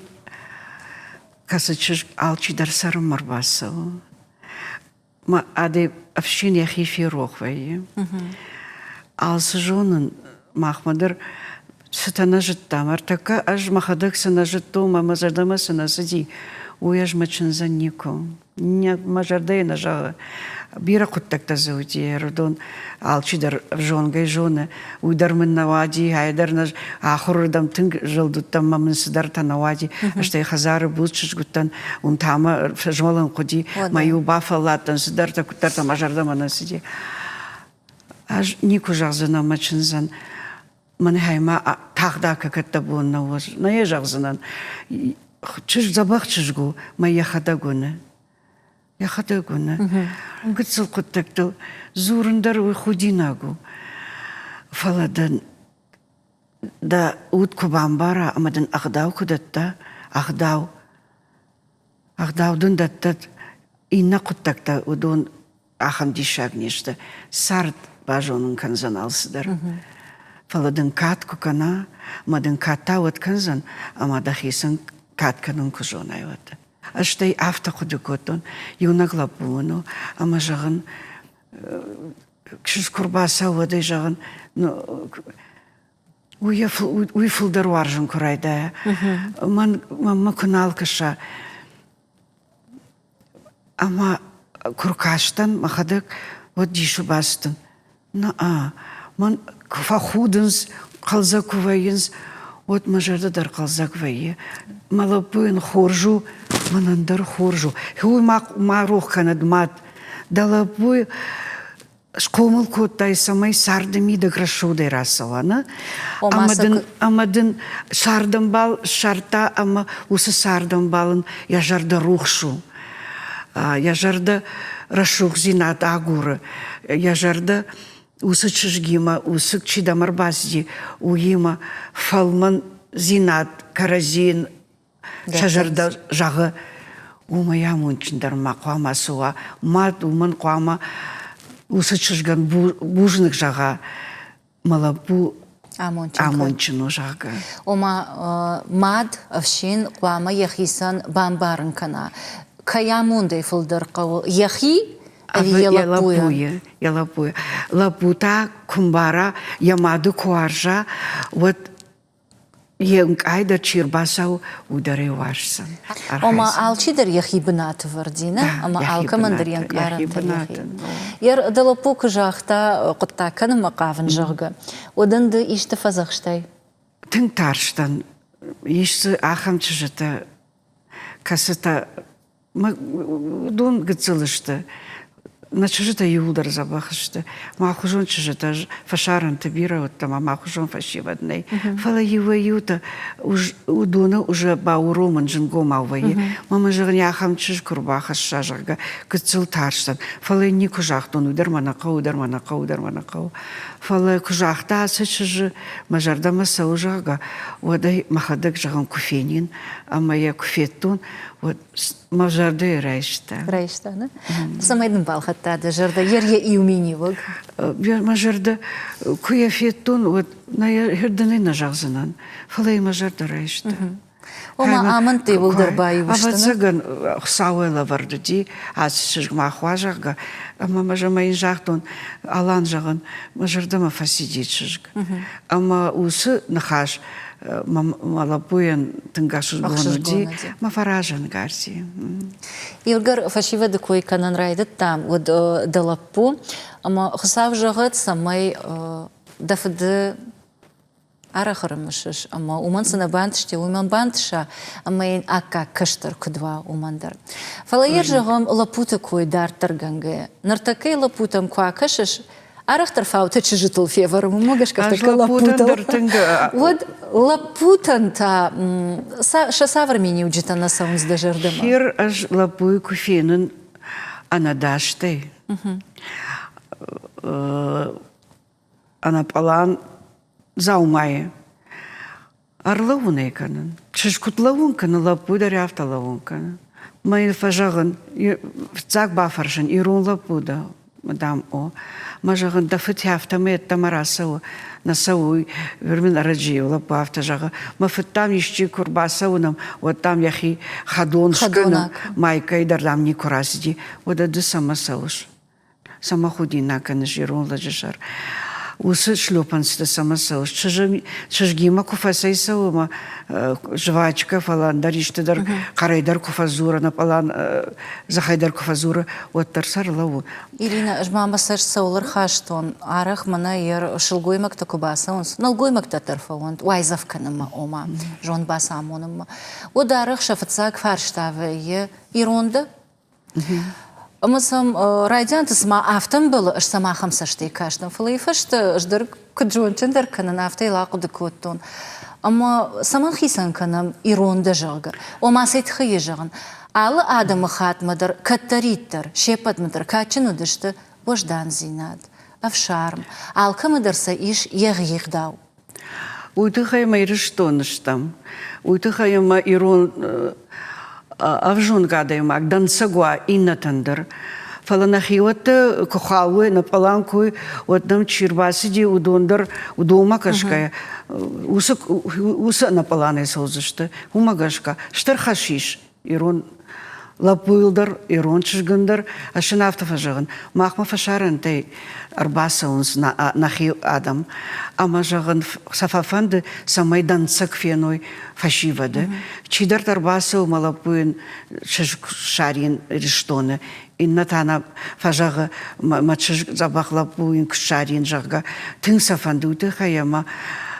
кӕцы чызг алчидӕр цӕрынмӕ рбацӕуы. Мӕ адӕй ӕфсин йӕхи ферох вӕййы. Алцы зонын махмӕ дӕр цытӕ нӕ зыдтам. Ӕртӕккӕ ӕз мӕхӕдӕг цы нӕ зыдтон ӕмӕ мӕ зӕрдӕмӕ цы нӕ цыди, уый ӕз мӕ чындзӕн никуы. Мӕ зӕрдӕйы нӕ зӕгъы. Бирӕ хъуыддӕгтӕ дзы уыди, ӕрыдон алчидӕр ӕвзонгӕй зоны. Уый дӕр мын нӕ уади, ай дӕр нӕ ахуырырдӕм тынг зылд уыдтӕн мӕ мын цыдӕртӕ нӕ уади. Стӕй хӕдзары буц чызг уыдтӕн, уым та мӕ фезмӕлын хъуыди, мӕ-иу бафӕлладтӕн цыдӕртӕ, куыддӕртӕ мӕ зӕрдӕмӕ нӕ цыди. Ӕз никуы зӕгъдзынӕн мӕ чындзӕн, мӕнӕй ма тагъд акӕкӕд дӕ бон нӕ уоз, нӕ йӕ зӕгъдзынӕн. Чызг дзӕбӕх чызг у, мӕ йӕхӕдӕг уыны. Йӕхӕдӕг уыны. Гыццыл хъуыддӕгтыл дзурын дӕр уый худинаг у. Фӕлӕ дын дӕ уд куы бамбара ӕмӕ дын ӕгъдау куы дӕтта, ӕгъдау, ӕгъдау дын дӕттӕд, иннӕ хъуыддӕгтӕ уыдон ахӕм диссаг не сты. Цард. базонын кӕндзӕн алцыдӕр. Фӕлӕ дын кад куы кӕна, ӕмӕ дын кад та уӕд кӕндзӕн, ӕмӕ дӕхицӕн кад кӕнын куы зонай, уӕд. Ӕз стӕй афтӕ хъуыды кодтон, иунӕг лӕппу мын у, ӕмӕ зӕгъын, чызг куы рбацӕуы, уӕд ӕй зӕгъын, уый фылдӕр уарзын куы райдайа, мӕнмӕ куы нал кӕса. Ӕмӕ куы ркастӕн мӕхӕдӕг, уӕд дисы бацыдтӕн. Нӕ, мӕн куы фӕхудынц, хъӕлдзӕг куы вӕййынц, уӕд мӕ зӕрдӕ дӕр хъӕлдзӕг вӕййы. Мӕ лӕппуйӕн хорз у, мӕнӕн дӕр хорз у. Уый ма, ма рох кӕнӕд мад. Дӕ лӕппуйы схъомыл кодтай, цӕмӕй царды мидӕг рӕсугъдӕй рацӕуа, нӕ? Ӕмӕ дын, ӕмӕ дын цардӕмбал ссардта ӕмӕ уыцы цардӕмбал ын йӕ зӕрдӕ рухс у. Йӕ зӕрдӕ рӕсугъддзинад агуры, йӕ зӕрдӕ уыцы чызгимӕ, уыцы чи дӕм ӕрбацыди, уыимӕ фӕлмӕндзинад кӕрӕдзийӕн сӕ зӕрдӕ зӕгъы, уымӕй амондджындӕр ма хъуамӕ цы уа. Мад уымӕн хъуамӕ уыцы чызгӕн бузныг зӕгъа, мӕ лӕппу амондджын у, зӕгъгӕ. Ома мад, ӕфсин хъуамӕ йӕхицӕн бамбарын кӕна, кӕй амондӕй фылдӕр хъӕуы йӕхи ӕви йӕ лӕппуйы? Йӕ лӕппуйы. Лӕппу та куы мбара, йӕ мады куы уарза, уӕд йе мкъай дӕр чи рбацӕуы, уый дӕр ӕй уарздзӕн. Ома алчидӕр йӕхи бынаты вӕрди, нӕ? Ӕмӕ алкӕмӕн дӕр йе нкъарӕнтӕ йӕхи. Йӕ дӕ лӕппу куы загъта, хъуыддаг кӕнынмӕ хъавын, зӕгъгӕ, уӕд ын ды исты фӕдзӕхстай? Тынг тарстӕн. Ис дзы ахӕм чызджытӕ, кӕцытӕ Уыдон гыццыл сты. Нӕ чызджытӕ иууылдӕр дзӕбӕх сты. Мӕхуызон чызджытӕ фӕсарӕнты бирӕ уыдтӕн ӕмӕ мӕхуызон фӕсивӕд нӕй. Фӕлӕ иуӕй-иутӕ уыдоны уже бауромын зынгомау вӕййы. Мӕ зӕгъын, ахӕм чызг куы рбахӕсса, зӕгъгӕ, гыццыл тарстӕн. Фӕлӕ йын никуы загътон, уый дӕр мӕ нӕ хъӕуы, уый дӕр мӕ нӕ хъӕуы, уый дӕр мӕ нӕ хъӕуы. Фӕлӕ куы загъта ацы чызджы, мӕ зӕрдӕмӕ цӕуы, зӕгъгӕ, уӕд ӕй мӕхӕдӕг, зӕгъын, куы фенин ӕмӕ йӕ куы федтон, уӕд мӕ зӕрдӕйы райста. Райста, нӕ? Цӕмӕй дын балхӕдта дӕ зӕрдӕ? Йер йӕ иу миниуӕг. Мӕ зӕрдӕ, куы йӕ федтон, уӕд нӕ йӕ нӕ зӕгъдзынӕн, фӕлӕ йӕ мӕ зӕрдӕ райста. Ома амӕндтӕ иууылдӕр баиу сты. Ӕвӕццӕгӕн, Хуыцауӕй лӕвӕрд уыди ацы чызг мах уа, зӕгъгӕ. Ӕмӕ мӕ йын загътон, Алан, зӕгъын, мӕ зӕрдӕмӕ фӕцыди чызг. Ӕмӕ уыцы ныхас мӕ лӕппуйӕн тынг ӕхсызгон уыди, мӕ фӕразӕнгард и. Иугӕр фӕсивӕды кой кӕнын райдыдтам, уӕд дӕ лӕппу, ӕмӕ Хуыцау зӕгъӕд, цӕмӕй дӕ фыды арӕх ӕрымысыс, ӕмӕ уымӕн цы нӕ бантысти, уымӕн бантыса, ӕмӕ йын аккаг кӕстӕр куыд уа, уымӕн дӕр. Фӕлӕ йӕ зӕгъӕм, лӕппуты кой дарддӕргӕнгӕйӕ. Ныртӕккӕйы лӕппутӕм куы акӕсыс, арӕхдӕр фаутӕ чызджытыл февӕры, уымӕ гӕсгӕ тӕккӕ лӕппутыл. Уӕд лӕппутӕн та сӕ цавӕр миниуджытӕ нӕ цӕуынц дӕ зӕрдӕмӕ? Хер ӕз лӕппуйы куы фенын ӕнӕдастӕй, ӕнӕпълан дзаумайы ӕрлӕууын ӕй кӕнын. Чызг куыд лӕууын кӕны, лӕппу дӕр афтӕ лӕууын кӕны. Мӕ йын фӕзӕгъын, фыццаг бафӕрсын, ирон лӕппу дӕ, дам, о. Мӕ зӕгъын, дӕ фыд афтӕмӕй ӕддӕмӕ рацӕуы, нӕ цӕуы, уый мын ӕрӕджы лӕппу афтӕ зӕгъы. Мӕ фыд, дам, исчи куы рбацӕуы уӕд, дам, йӕхи хӕдон скӕны, майкӕй дӕр, дам, никуы рацыди. Уӕдӕ ды цӕмӕ цӕуыс? Цӕмӕ худинаг кӕныс ирон лӕджы сӕр? Уыцы шлепанцты цӕмӕ цӕуыс? Чызгимӕ куы фӕцӕйцӕуы ӕмӕ жвачкӕ, фӕлӕ ӕндӕр исты дӕр хъӕрӕй дӕр куы фӕдзуры, ӕнӕпълан дзыхӕй дӕр куы фӕдзуры, уӕддӕр сӕр лӕууы. Иринӕ, ӕз ма мӕ цӕст цӕуыл ӕрхастон, арӕх мӕнӕ йӕ сылгоймӕгтӕ куы бацӕуынц, нӕлгоймӕгтӕ дӕр фӕуӕнт, уайдзӕф кӕнынмӕ, ома, зонд бацамонынмӕ, уӕд арӕх сӕ фыццаг фарста вӕййы, ирон дӕ? Ӕмӕ сӕм райдианты цыма афтӕ ӕмбӕлы, ӕз сӕм ахӕм цӕстӕй кастӕн, фӕлӕ йӕ фӕстӕ ӕз дӕр куыд зондджындӕр кӕнын, афтӕ йыл ахъуыды кодтон. Ӕмӕ цӕмӕн хицӕн кӕнӕм ирон дӕ, зӕгъгӕ? Ома цӕй тыххӕй йӕ зӕгъын? Алы адӕмыхаттмӕ дӕр кӕддӕриддӕр, се ппӕтмӕ дӕр кадджын уыдысты уӕздандзинад, ӕфсарм, алкӕмӕ дӕр сӕ ис йӕхи гъдау. Уый тыххӕй ӕмӕ Ирыстоны стӕм. Уый тыххӕй ӕмӕ ирон ӕвзонг адӕймаг дӕнцӕг уа иннӕтӕн дӕр. Фӕлӕ нӕхиуӕттӕ куы хауой, нӕ пълан куы, уӕд нӕм чи рбацыди, уыдон дӕр уыдонмӕ кӕсгӕйӕ уыцы, уыцы ӕнӕпъланӕй цӕудзысты. Уымӕ гӕсгӕ стыр хӕс ис ирон лӕппуйыл дӕр, ирон чызгӕн дӕр. Ӕз сын афтӕ фӕзӕгъын, махмӕ фӕсарӕнтӕй ӕрбацӕуынц нӕхи адӕм ӕмӕ, зӕгъын, сӕ фӕфӕнды, цӕмӕй дӕнцӕг феной фӕсивӕды. Чидӕртӕ ӕрбацӕуы мӕ лӕппуйӕн чызг ссарин Ирыстоны, иннӕ та нӕ фӕзӕгъы, мӕ чызг дзӕбӕх лӕппу йын куы ссарин, зӕгъгӕ. Тынг сӕ фӕнды уый тыххӕй ӕмӕ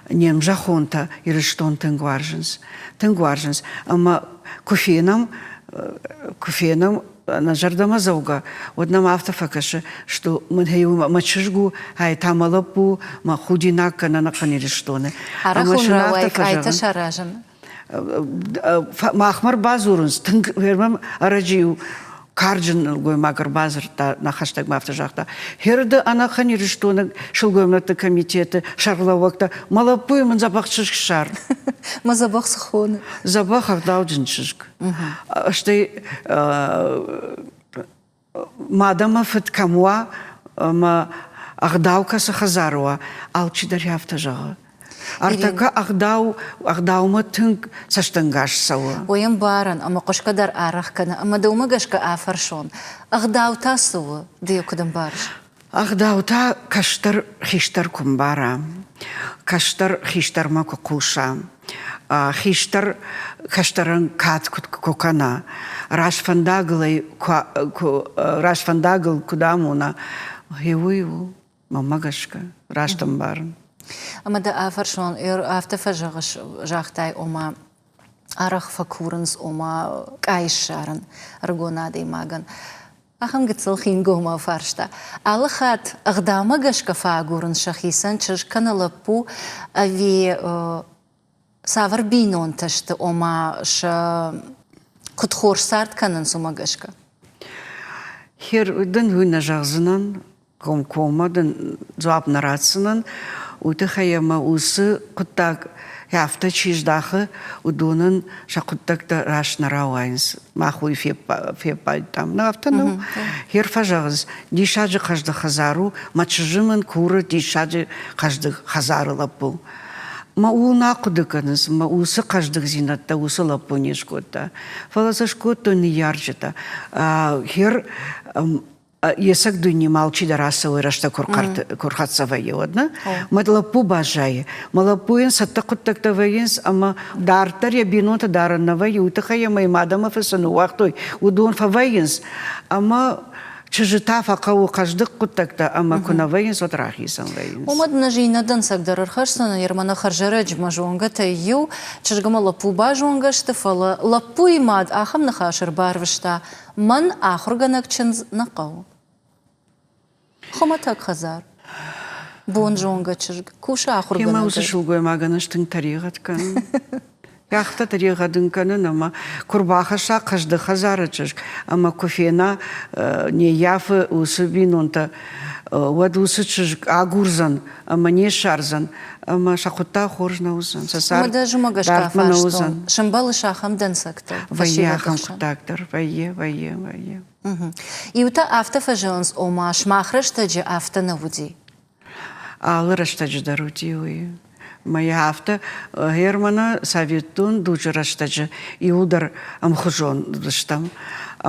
не мзӕххонтӕ Ирыстон тынг уарзынц. Тынг уарзынц. Ӕмӕ куы фенӕм, куы фенӕм нӕ зӕрдӕмӕ дзӕугӕ, уӕд нӕм афтӕ фӕкӕсы, что мӕ чызг у, ай та мӕ лӕппу, мӕ худинаг кӕнӕ ӕнӕхъӕн Ирыстоны. Арӕх уын рауайы къайтӕ саразын? Махмӕ ӕрбадзурынц, тынг ӕрӕджы иу карджын нӕлгоймаг ӕрбадзырдта, нӕ хӕстӕгмӕ афтӕ загъта, Херды ӕнӕхъӕн Ирыстоны сылгоймӕгты комитеты сӕргълӕууӕгтӕ, мӕ лӕппуйы мын дзӕбӕх чызг ссар. Мӕ дзӕбӕх цы хоны? Дзӕбӕх ӕгъдауджын чызг. Стӕй мад ӕмӕ фыд кӕм уа ӕмӕ ӕгъдау кӕцы хӕдзары уа, алчидӕр афтӕ зӕгъы. Ӕртӕккӕ ӕгъдау, ӕгъдаумӕ тынг цӕстӕнгас цӕуы. Уый ӕмбарын ӕмӕ хъуысгӕ дӕр арӕх кӕны ӕмӕ дӕумӕ гӕсгӕ афӕрсон, ӕгъдау та цы у, ды йӕ куыд ӕмбарыс? Ӕгъдау та кӕстӕр хистӕр куы мбара, кӕстӕр хистӕрмӕ куы хъуса, хистӕр кӕстӕрӕн кад куы кӕна, раст фӕндагыл ӕй раст фӕндагыл куыд амона, гъе уый у, мӕнмӕ гӕсгӕ, раст ӕмбарын. Ӕмӕ дӕ афӕрсон, афтӕ фӕзӕгъыс, загътай, ома арӕх фӕкурынц, ома къай ссарын ӕрыгон адӕймагӕн. Ахӕм гыццыл хингомау фарста. Алы хатт ӕгъдаумӕ гӕсгӕ фӕагурынц сӕхицӕн чызг кӕнӕ лӕппу ӕви цавӕр бинонтӕ сты, ома сӕ куыд хорз цард кӕнынц, уымӕ гӕсгӕ? Хер дын уый нӕ зӕгъдзынӕн, комкоммӕ дын дзуапп нӕ ратдзынӕн, уый тыххӕй ӕмӕ уыцы хъуыддаг афтӕ чи здахы, уыдонӕн сӕ хъуыддӕгтӕ раст нӕ рауайынц. Мах уый феппайдтам. Нӕ, афтӕ нӕу. Хер фӕзӕгъынц, диссаджы хъӕздыг хӕдзар у, мӕ чызджы мын куры диссаджы хъӕздыг хӕдзары лӕппу. Мӕ ууыл нӕ хъуыды кӕнынц, мӕ уыцы хъӕздыгдзинӕдтӕ уыцы лӕппу не скодта. Фӕлӕ сӕ скодтой ныййарджытӕ. Хер йе цӕг дуйнемӕ алчидӕр ацӕуы рӕстӕг куы рхӕццӕ вӕййы, уӕд нӕ? Мӕ лӕппу баззайы. Мӕ лӕппуйӕн цӕттӕ хъуыддӕгтӕ вӕййынц ӕмӕ дарддӕр йӕ бинонты дарын нӕ вӕййы, уый тыххӕй ӕмӕ йӕ мад ӕмӕ фыд цы ныууагътой, уыдон фӕвӕййынц. Ӕмӕ чызджытӕ фӕхъӕуы хъӕздыг хъуыддӕгтӕ ӕмӕ куы нӕ вӕййынц, уӕд рахицӕн вӕййынц. Уымӕ дын ӕз иннӕ дӕнцӕг дӕр ӕрхӕсдзынӕн, Ермӕ нӕ хӕрзӕрӕджы мӕ зонгӕтӕй иу чызг ӕмӕ лӕппу базонгӕ сты, фӕлӕ лӕппуйы мад ахӕм ныхас ӕрбарвыста, Мӕн ахуыргӕнӕг чындз нӕ хъӕуы. Хуымӕтӕг хӕдзар. Бонзонгӕ чызг, кусы ахуыргӕнӕгӕй. Ӕмӕ уыцы сылгоймагӕн ӕз тынг тӕригъӕд кӕнын. Афтӕ тӕригъӕд ын кӕнын, ӕмӕ куы рбахӕсса хъӕздыг хӕдзары чызг ӕмӕ куы фена, не ййафы уыцы бинонтӕ, уӕд уыцы чызг агурдзӕн ӕмӕ не ссардзӕн, ӕмӕ сӕ хъуыддаг хорз нӕ уыдзӕн, сӕ цард дардмӕ нӕ уыдзӕн. Сӕмбӕлыс ахӕм дӕнцӕгтыл? Вӕййы ахӕм хъуыддаг дӕр, вӕййы, вӕййы, вӕййы. Иутӕ афтӕ фӕзӕгъынц, ома сымах рӕстӕджы афтӕ нӕ уыди. Алы рӕстӕджы дӕр уыди уый. Мӕ йӕ афтӕ Германы советон дуджы рӕстӕджы иуылдӕр ӕмхуызон уыдыстӕм.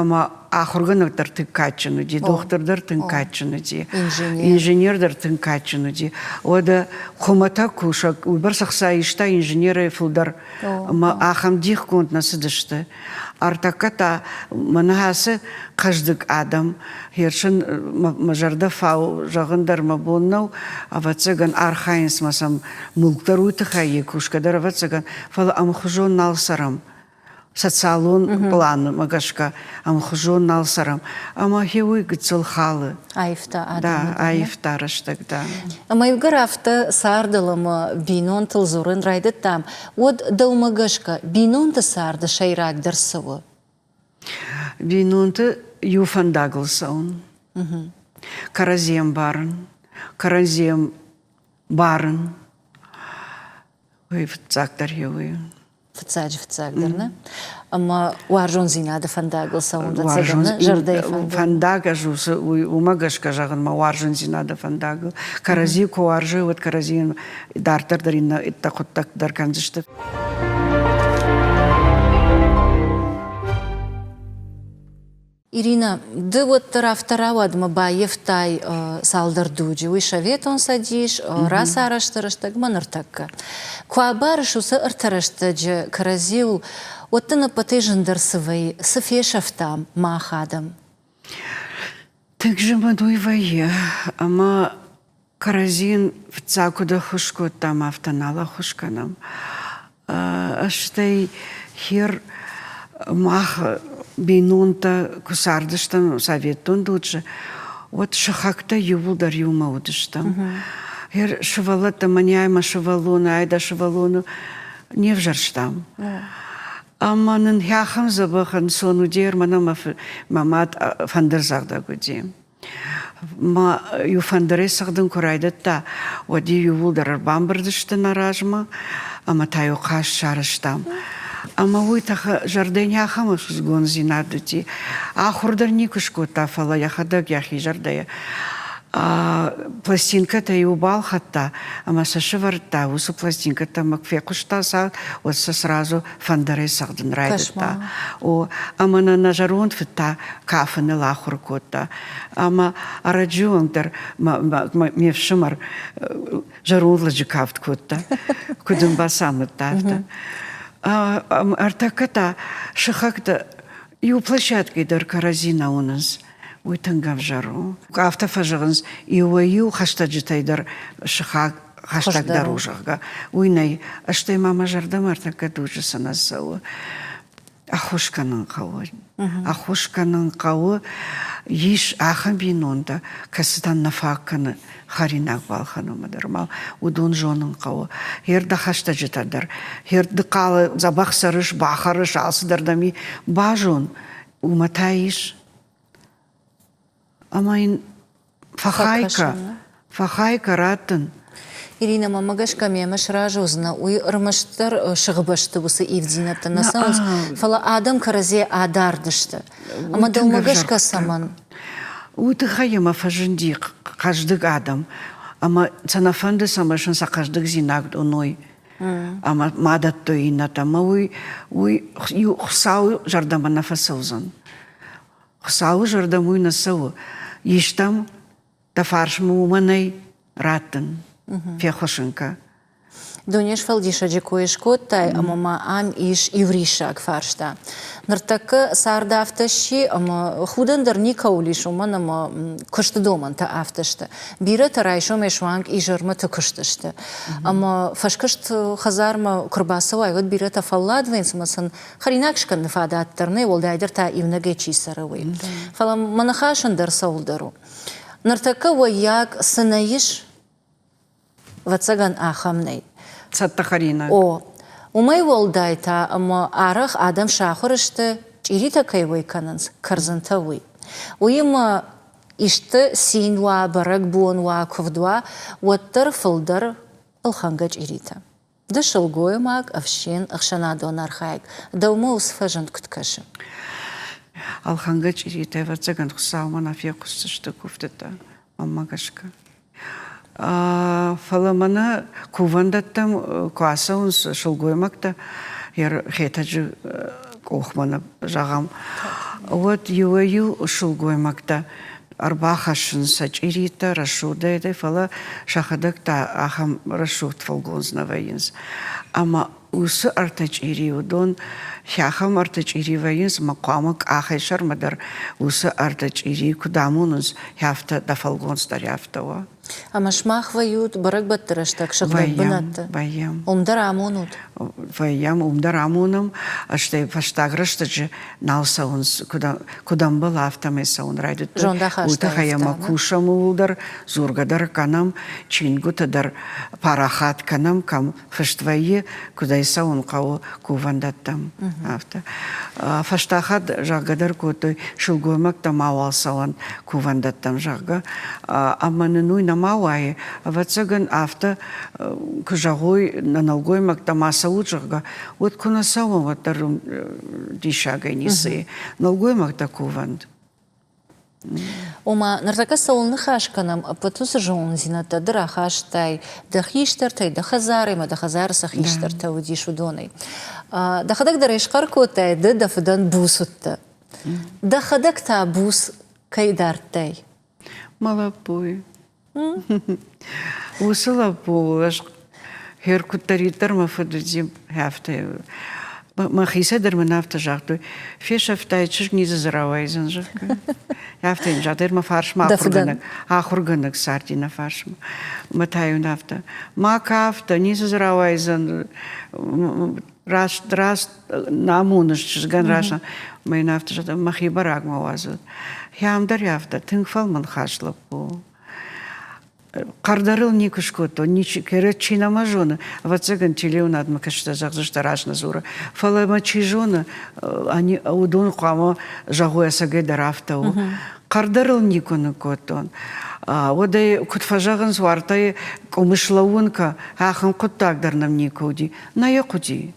Ӕмӕ ахуыргӕнӕг дӕр тынг кадджын уыди, дохтыр дӕр тынг кадджын уыди, инженер дӕр тынг кадджын уыди. Уӕдӕ хуымӕтӕг кусӕг уыйбӕрц ӕхца иста инженерӕй фылдӕр ӕмӕ ахӕм дихгонд нӕ цыдысты. Ӕртӕккӕ та мӕнӕ ацы хъӕздыг адӕм, Хершын мӕ зӕрдӕ фау зӕгъын дӕр мӕ бон нӕу, ӕвӕццӕгӕн, архайынц мӕ сӕм мулк дӕр уый тыххӕй, кусгӕ дӕр ӕвӕццӕгӕн, фӕлӕ ӕмхуызон нал цӕрӕм. Социалон планмӕ гӕсгӕ ӕмхуызон нал цӕрӕм. Ӕмӕ гъе уый гыццыл халы. Аивта адӕмы. Да, аивта рӕстӕг, да. Ӕмӕ иугӕр афтӕ цардыл ӕмӕ бинонтыл дзурын райдыдтам, уӕд дӕумӕ гӕсгӕ бинонты царды сӕйрагдӕр цы у? Бинонты иу фӕндагыл цӕуын, кӕрӕдзи ӕмбарын, кӕрӕдзи барын. Уый фыццагдӕр иу. Фыццаджы фыццагдӕр, нӕ? Ӕмӕ уарзондзинады фӕндагыл цӕуын ӕцӕгӕн зӕрдӕйы фӕндаг ӕз уымӕ гӕсгӕ зӕгъын мӕ уарзондзинады фӕндагыл. Кӕрӕдзи куы уарзой, уӕд кӕрӕдзийӕн дарддӕр дӕр иннӕ хъуыддӕгтӕ дӕр кӕндзысты. Ирина, ды уӕддӕр афтӕ рауад ӕмӕ баййӕфтай цалдӕр дуджы. Уый Советон Цӕдис, рацарӕзты рӕстӕгмӕ ныртӕккӕ. Куы абарыс уыцы ӕртӕ рӕстӕджы кӕрӕдзиуыл, уӕд дын ӕппӕтӕй зындӕр цы вӕййы, цы фесӕфтам мах адӕм? Тынг зын уӕд уый вӕййы, ӕмӕ Кӕрӕдзийӕн фыццаг куыд ӕххуыс кодтам, афтӕ нал ӕххуыс кӕнӕм. Стӕй хер мах бинонтӕ куы цардыстӕм советон дуджы, уӕд сыхӕгтӕ иууылдӕр иумӕ уыдыстӕм. Хер сывӕллӕттӕ мӕнӕй мӕ сывӕллоны, ай дӕ сывӕллоны не взӕрстам. Ӕмӕ нын ахӕм дзӕбӕх ӕнцон уыди, мӕнӕ мӕ мад фӕндырдзӕгъдӕг уыди. Ма иу фӕндырӕй цӕгъдын куы райдыдта, уӕд-иу иууылдӕр ӕрбамбырд сты нӕ размӕ ӕмӕ та-иу хъазт сарӕзтам. Ӕмӕ уый зӕрдӕйы ахӕм ӕхсызгондзинад уыди. Ахуыр дӕр никуы скодта, фӕлӕ йӕхӕдӕг йӕхи зӕрдӕйӕ пластинкӕтӕ-иу балхӕдта ӕмӕ сӕ сӕвӕрдта. Уыцы пластинкӕтӕ мӕ куы фехъуыста цал, уӕд сӕ сразу фӕндырӕй цӕгъдын райдыдта. О, ӕмӕ нӕ нӕ зӕронд фыд та кафыныл ахуыр кодта. Ӕмӕ ӕрӕджы онг дӕр ме фсымӕр зӕронд лӕджы кафт кодта, куыд ын бацамыдта, афтӕ. Ӕртӕккӕ та сыхӕгтӕ иу площадкӕйы дӕр кӕрӕдзи нӕ уынынц. Уый тынг ӕвзӕр у. Афтӕ фӕзӕгъынц, иуӕй-иу хӕстӕджытӕй дӕр сыхаг хӕстӕгдӕр у, зӕгъгӕ. Уый нӕй. Стӕй ма мӕ зӕрдӕмӕ ӕртӕккӕ дуджы цы нӕ цӕуы. Ӕххуыс кӕнын хъӕуы. Ӕххуыс кӕнын хъӕуы. Ис ахӕм бинонтӕ, кӕцытӕн нӕ фаг кӕны хӕринаг балхӕнынмӕ дӕр ма уыдон зонын хъӕуы. Хер дӕ хӕстӕджытӕ дӕр, хер ды хъалы дзӕбӕх цӕрыс, бахӕрыс, алцыдӕр дӕм и, базон, уымӕ та ис. Ӕмӕ йын фӕхайкӕ, фӕхайкӕ раттын. Ирина, мӕнмӕ гӕсгӕ мемӕ сразы уыдзынӕ, уый ӕрмӕстдӕр сыгъбӕсты уыцы ивддзинӕдтӕ нӕ цӕуынц, фӕлӕ адӕм кӕрӕдзийӕ адард сты. Ӕмӕ дӕумӕ гӕсгӕ цӕмӕн? Уый тыххӕй ӕмӕ фӕзынди хъӕздыг адӕм, ӕмӕ сӕ нӕ фӕнды, цӕмӕй сын сӕ хъӕздыгдзинад уыной ӕмӕ ма дӕттой иннӕтӕ. Ӕмӕ уый, уый Хуыцауы зӕрдӕмӕ нӕ фӕцӕудзӕн. Хуыцауы зӕрдӕм уый нӕ цӕуы. Истӕм дӕ фарсмӕ уымӕ нӕй раттын, феххуыс ын кӕ. Дунесфӕлдисӕджы кой скодтай, ӕмӕ ма ам ис иу риссаг фарста. Ныртӕккӕ цард афтӕ сси, ӕмӕ худӕн дӕр никӕуыл ис, уымӕн ӕмӕ куысты домӕнтӕ афтӕ сты. Бирӕтӕ райсомӕй суанг изӕрмӕты куысты сты. Ӕмӕ фӕскуыст хӕдзармӕ куы рбацӕуай, уӕд бирӕтӕ фӕллад вӕййынц ӕмӕ сын хӕринаг скӕныны фадат дӕр нӕй, уӕлдайдӕр та иунӕгӕй чи цӕры, уый. Фӕлӕ мӕ ныхас ӕндӕр цӕуылдӕр у. Ныртӕккӕ уӕййаг цы нӕ ис, ӕвӕццӕгӕн, ахӕм нӕй. Цӕттӕ хӕринаг. О, уымӕй уӕлдай та ӕмӕ арӕх адӕм сахуыр сты, чъиритӕ кӕй уӕй кӕнынц, кӕрдзынтӕ уый. Уыимӕ исты цин уа, бӕрӕгбон уа, куывд уа, уӕддӕр фылдӕр ӕлхӕнгӕ чъиритӕ. Ды сылгоймаг, ӕфсин, ӕхсӕнадон архайӕг, дӕумӕ уыцы фӕзынд куыд кӕсы? Ӕлхӕнгӕ чъиритӕ, ӕвӕццӕгӕн, Хуыцаумӕ нӕ фехъуысдзысты куывдтытӕ, мӕнмӕ гӕсгӕ. Фӕлӕ мӕнӕ кувӕндӕттӕм куы ацӕуынц сылгоймӕгтӕ, Хетӕджы къохмӕ, зӕгъӕм, уӕд иуӕй-иу сылгоймӕгтӕ ӕрбахӕссынц сӕ чъиритӕ рӕсугъдӕй, фӕлӕ сӕхӕдӕг та ахӕм рӕсугъд фӕлгондз нӕ вӕййынц. Ӕмӕ уыцы ӕртӕ чъири, уыдон ахӕм ӕртӕ чъири вӕййынц, ӕмӕ хъуамӕ къахӕй сӕрмӕ дӕр уыцы ӕртӕ чъирийы куыд амонынц, афтӕ дӕ фӕлгондз дӕр афтӕ уа. Ӕмӕ сымах вӕййут бӕрӕгбӕтты рӕстӕг сыгъдӕг бынӕтты? Вӕййӕм. Уым дӕр амонут? Вӕййӕм, уым дӕр амонӕм. Стӕй фӕстаг рӕстӕджы нал цӕуынц, куыд ӕмбӕлы, афтӕмӕй цӕуын райдыдтой. Уый тыххӕй ӕмӕ кусӕм ууыл дӕр, дзургӕ дӕр кӕнӕм, чингуытӕ дӕр парахат кӕнӕм, кӕм фыст вӕййы, куыдӕй цӕуын хъӕуы кувӕндӕттӕм, афтӕ. Фӕстаг хатт зӕгъгӕ дӕр кодтой, сылгоймӕгтӕ мауал цӕуӕнт кувӕндӕттӕм, зӕгъгӕ. Ӕмӕ нын уый нӕ нӕма уайы, ӕвӕццӕгӕн, афтӕ куы зӕгъой нӕ нӕлгоймӕгтӕ ма цӕут, зӕгъгӕ, уӕд куы нӕ цӕуӕм, уӕддӕр диссагӕй ницы и. Нӕлгоймӕгтӕ кувӕнт. Ома, ныртӕккӕ цӕуыл ныхас кӕнӕм, ӕппӕт уыцы зонындзинӕдтӕ ды рахастай дӕ хистӕртӕй, дӕ хӕдзарӕй ӕмӕ дӕ хӕдзары цы хистӕртӕ уыдис, уыдонӕй. Дӕхӕдӕг дӕр ӕй схъӕр кодтай, ды дӕ фыдӕн буц уыдтӕ. Дӕхӕдӕг та буц кӕй дардтай? Мӕ лӕппуйы. Уыцы лӕппу ӕз хер куыддӕриддӕр мӕ фыд уыди, афтӕ мӕхицӕй дӕр мын афтӕ загътой, фесӕфтай чызг ницы дзы рауайдзӕн, зӕгъгӕ. Афтӕ йын загъта, мӕ фарсмӕ ахуыргӕнӕг, ахуыргӕнӕг царди нӕ фарсмӕ. Мӕ та йын афтӕ, ма кӕ афтӕ, ницы дзы рауайдзӕн, раст, раст намоныс чызгӕн раст. Мӕ йын афтӕ загъта, мӕхи барагмӕ уадзут. Хӕм дӕр афтӕ, тынг фӕлмӕн хаст лӕппу. Хъӕрдӕр ыл никуы скодтон, ничи, кӕрӕт чи нӕма зоны, ӕвӕццӕгӕн, телеуынадмӕ кӕсджытӕ зӕгъдзысты, раст нӕ дзуры. Фӕлӕ мӕ чи зоны, уыдон хъуамӕ зӕгъой, ӕцӕгӕй дӕр афтӕ у. Хъӕрдӕр ыл никуы ныккодтон. Уӕд ӕй, куыд фӕзӕгъынц, уартӕ къуымы слӕууын кӕ, ахӕм хъуыддаг дӕр нӕм никуы уыди. Нӕ йӕ хъуыди.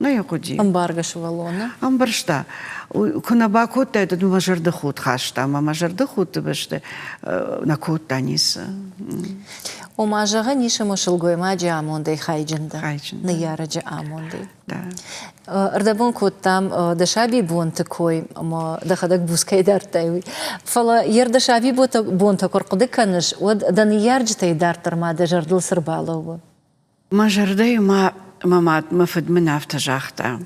Нӕ йӕ хъуыди. Ӕмбаргӕ сывӕллоны? Ӕмбӕрста. Куы нӕ бакодтаид, уӕд мӕ зӕрдыхудт хаста, ӕмӕ мӕ зӕрдыхудты бӕсты нӕ кодта ницы. Ома, зӕгъӕн ис, ӕмӕ сылгоймаджы амондӕй хайджын дӕ, ныййарӕджы амондӕй. Да. Ӕрдӕбон кодтам дӕ сабибонты кой ӕмӕ дӕхӕдӕг буц кӕй дардтай, уый. Фӕлӕ йе рдӕ сабибонтӕ куы ӕрхъуыды кӕныс, уӕд дӕ ныййарджытӕй дарддӕр ма дӕ зӕрдыл цы рбалӕууы? Мӕ зӕрдӕйы ма мӕ мад, мӕ фыд мын афтӕ загъта.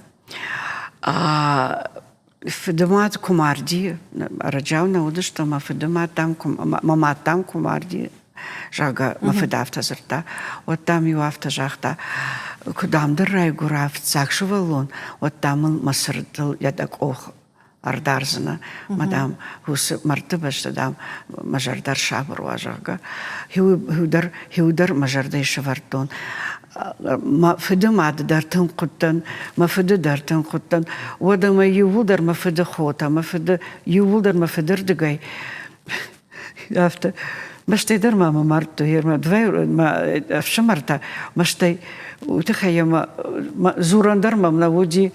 Фыдымад куы марди, ӕрӕджиау нӕ уыдысты, мӕ фыдымад, дам, мӕ мад, дам, куы марди, зӕгъгӕ, мӕ фыд афтӕ дзырдта, уӕд, дам-иу афтӕ загъта, куы, дам, дын райгуыра фыццаг сывӕллон, уӕд, дам, ыл мӕ сырдыл йӕ дӕ къух ӕрдардзынӕ, мӕ, дам, уыцы мӕрдты бӕсты, дам, мӕ зӕрдӕ ӕрсабыр уа, зӕгъгӕ. Иу дӕр, иу дӕр мӕ зӕрдӕйы сӕвӕрдтон. Мӕ фыды мад дӕр тынг хъуыдтӕн, мӕ фыды дӕр тынг хъуыдтӕн. Уӕдӕ мӕ иууылдӕр мӕ фыды хотӕ, мӕ фыды иууылдӕр мӕ фыдырдыгӕй Афтӕ. Мӕстӕй дӕр ма мӕ мардтой, мӕ ӕфсымӕртӕ мӕстӕй уый тыххӕй ӕмӕ дзурӕн дӕр мӕм нӕ уыди,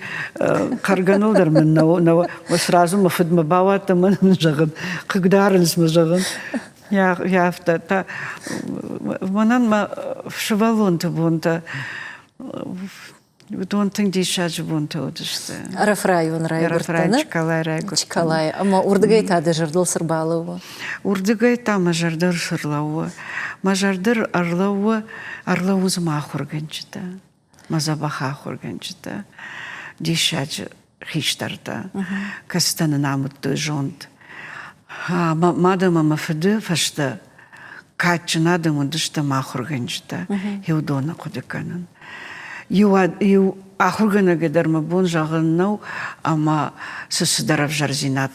хъӕргӕныл дӕр мын нӕ сразу мӕ фыдмӕ бауадтӕн, мӕн мын зӕгъын, хъыгдарынц мӕ зӕгъын. Афтӕ та мӕнӕн мӕ сывӕллонты бонтӕ Уыдон тынг диссаджы бонтӕ уыдысты. Ӕрӕфы районы райгуырдтӕн? Чкалайы райгуырдтӕн. Чкалайы. Ӕмӕ уырдыгӕй та дӕ зӕрдыл цы рбалӕууы? Уырдыгӕй та мӕ зӕрдыл цы рлӕууы? Мӕ зӕрдыл ӕрлӕууы, ӕрлӕууы дзы мӕ ахуыргӕнджытӕ, мӕ дзӕбӕх ахуыргӕнджытӕ, диссаджы хистӕртӕ, кӕцытӕ нын амыдтой зонд. Мӕ мад ӕмӕ мӕ фыды фӕстӕ кадджын адӕм уыдысты мӕ ахуыргӕнджытӕ, уыдоны хъуыды кӕнын. Иу, иу ахуыргӕнӕгӕй дӕр мӕ бон зӕгъын нӕу, ӕмӕ цы цыдӕр ӕвзӕрдзинад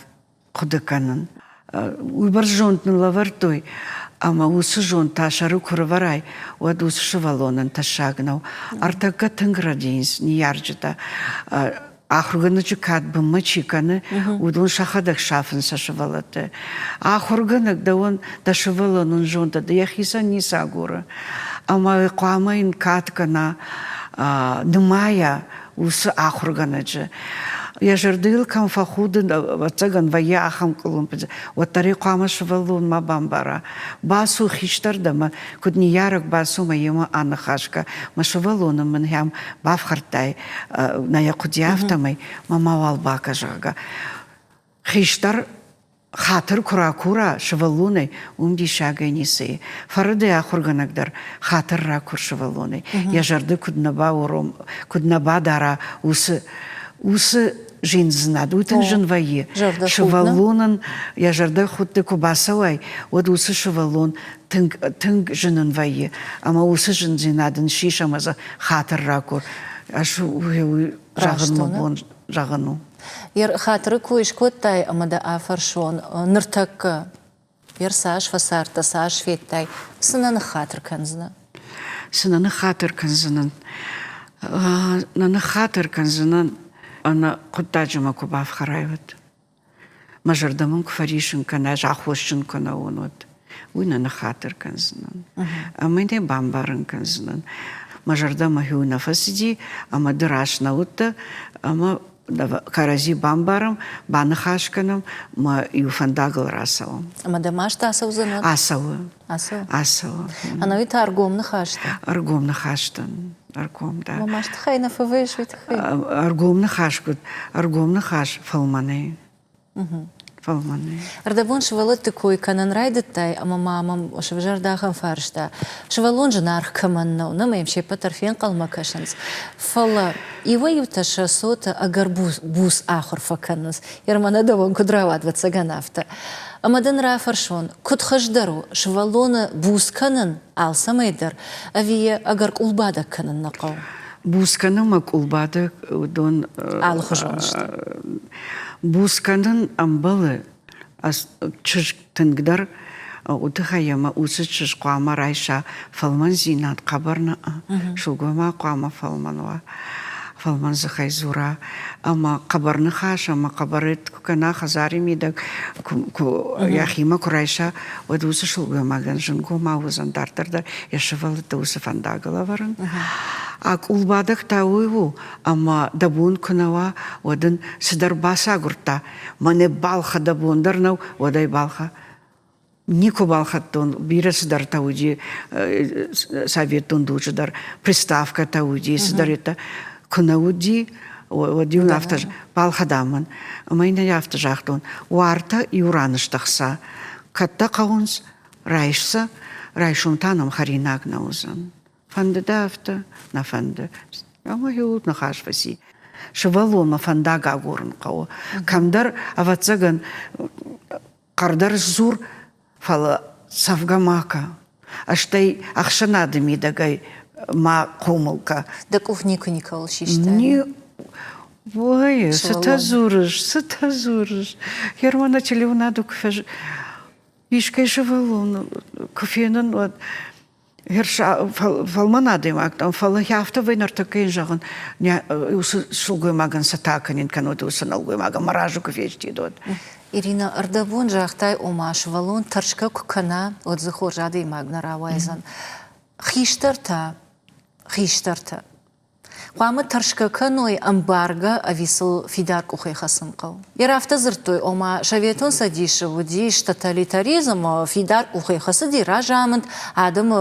хъуыды кӕнын. Уыйбӕрц зонд нын лӕвӕрдтой, ӕмӕ уыцы зонд та сӕры куы рывӕрай, уӕд уыцы сывӕллонӕн тӕссаг нӕу. Ӕртӕккӕ тынг рӕдийынц ныййарджытӕ. Ахуыргӕнӕджы кад бынмӕ чи кӕны, уыдон сӕхӕдӕг сафынц сӕ сывӕллӕтты. Ахуыргӕнӕг дӕуӕн дӕ сывӕллонӕн зонд йӕхицӕн ницы агуры. Ӕмӕ хъуамӕ йын кад кӕна, нымайа уыцы ахуыргӕнӕджы. Йӕ зӕрдӕйыл кӕм фӕхудын, ӕвӕццӕгӕн, вӕййы ахӕм къуылымпыдзы, уӕддӕр ӕй хъуамӕ сывӕллон ма бамбара. Бацу хистӕр дӕ мӕ куыд ныййарӕг бацу мӕ йемӕ аныхас кӕ, мӕ сывӕллоны мын хӕм бафхӕрдтай, нӕ йӕ хъуыди афтӕмӕй, мӕ мауал бакӕ, зӕгъгӕ. Хистӕр хатыр куы ракура сывӕллонӕй, уым диссагӕй ницы и. Фӕрыдӕй ахуыргӕнӕг дӕр хатыр ракур сывӕллонӕй. Йӕ зӕрдӕ куыд нӕ бауром, куыд нӕ бадара уыцы уыцы зиндзинад, уый тынг зын вӕййы. Сывӕллонӕн йӕ зӕрдӕхудты куы бацӕуай, уӕд уыцы сывӕллон тынг тынг зын ын вӕййы. Ӕмӕ уыцы зындзинад ын сис ӕмӕ дзы хатыр ракур. Ӕз уый зӕгъын мӕ бон зӕгъын у. Хатыры кой скодтай ӕмӕ дӕ афӕрсон, ныртӕккӕ йер цас фӕцардтӕ, цас федтай, цы нӕ ныххатыр кӕндзынӕ? Цы нӕ ныххатыр кӕндзынӕн? Нӕ ныххатыр кӕндзынӕн, ӕнӕ хъуыддаджы мӕ куы бафхӕрай, уӕд. Мӕ зӕрдӕ мын куы фӕриссын кӕна, ӕз аххосджын куы нӕ уон, уӕд. Уый нӕ ныххатыр кӕндзынӕн. Ӕмӕ йын ӕй бамбарын кӕндзынӕн. Мӕ зӕрдӕмӕ хиу нӕ фӕцыди, ӕмӕ ды раст нӕ уыдтӕ, ӕмӕ кӕрӕдзи бамбарӕм, баныхас кӕнӕм, мӕ иу фӕндагыл рацӕуӕм. Ӕмӕ дӕ маст ацӕудзӕн? Ацӕуы. Ацӕуы? Ацӕуы. Ӕнӕуи та ӕргом ныхӕстӕ? Ӕргом ныхӕстӕн. Ӕргом, да. Мӕ маст тыххӕй нӕ фӕвӕййыс уый тыххӕй? Ӕргом ныхас куыд? Ӕргом ныхас фӕлмӕнӕй. Фӕлмӕнӕй. Ӕрдӕбон сывӕллӕтты кой кӕнын райдыдтай, ӕмӕ ма мӕм сывзӕрд ахӕм фарста. Сывӕллон зынаргъ кӕмӕн нӕу, нӕ мӕм се ппӕт дӕр фенхъӕлмӕ кӕсынц. Фӕлӕ иуӕй-иутӕ сӕ цоты ӕгӕр буц ахуыр фӕкӕнынц. Ермана дӕуӕн куыд рауад, ӕвӕццӕгӕн, афтӕ. Ӕмӕ дын рафӕрсон, куыд хуыздӕр у сывӕллоны буц кӕнын алцӕмӕй дӕр, ӕви йӕ ӕгӕр къулбадӕг кӕнын нӕ хъӕуы? Буц кӕнынмӕ къулбадӕг уыдон алыхуызон сты. Буц кӕнын ӕмбӕлы чызг тынгдӕр, уый тыххӕй ӕмӕ уыцы чызг хъуамӕ райса фӕлмӕндзинад, хъӕбӕр нӕ, сылгоймаг хъуамӕ фӕлмӕн уа, фӕлмӕн дзыхӕй дзура ӕмӕ хъӕбӕр ныхас ӕмӕ хъӕбӕр куы кӕна хӕдзары мидӕг, куы йӕхимӕ куы райса, уӕд уыцы сылгоймагӕн зынгомау уыдзӕн дарддӕр дӕр йӕ сывӕллӕтты уыцы фӕндагыл ӕвӕрын. А къулбадӕг та уый у, ӕмӕ дӕ бон куы нӕ уа, уӕд ын цыдӕр бацагуырдта, мӕнӕ балхӕ дӕ бон дӕр нӕу, уӕд ӕй балхӕ. Никуы балхӕдтон, бирӕ цыдӕртӕ уыди советон дуджы дӕр, приставкӕтӕ уыди, цыдӕриддӕр куы нӕ уыди, уӕд-иу афтӕ балхӕдам мын. Ӕмӕ йын ӕй афтӕ загътон, уартӕ иу ран сты хца, кӕд дӕ хъӕуынц, райс сӕ, райсом та нӕм хӕринаг нӕ уыдзӕн. Фӕнды дӕ афтӕ, нӕ фӕнды. Ӕмӕ иу ныхас фӕци. Сывӕллонмӕ фӕндаг агурын хъӕуы. Кӕмдӕр, ӕвӕццӕгӕн, хъӕрдӕр сдзур, фӕлӕ цӕвгӕ ма кӕ. Стӕй ӕхсӕнады мидӕгӕй ма хъомыл кӕ. Дӕ къух никуы никӕуыл систай? Ой, цытӕ дзурыс, цытӕ дзурыс. Германа телеуынады куы фӕз... Искӕй сывӕллон куы фенын, уӕд фӕлмӕн адӕймаг дӕн, фӕлӕ афтӕ вӕй ныртӕккӕ йын зӕгъын, уыцы сылгоймагӕн цытӕ кӕнин, кӕннод уыцы нӕлгоймагӕн мӕ разы куы фестид, уӕд. Ирина, ӕрдӕбон загътай, ома сывӕллон тӕрсгӕ куы кӕна, уӕд дзы хорз адӕймаг нӕ рауайдзӕн. Хистӕртӕ, хистӕртӕ Хъуамӕ тӕрсгӕ кӕной, ӕмбаргӕ ӕви сыл фидар къухӕй хӕцын хъӕуы? Йӕ афтӕ дзырдтой, ома Советон Цӕдисы уыдис тоталитаризм, фидар къухӕй хӕцыди разамынд, адӕмы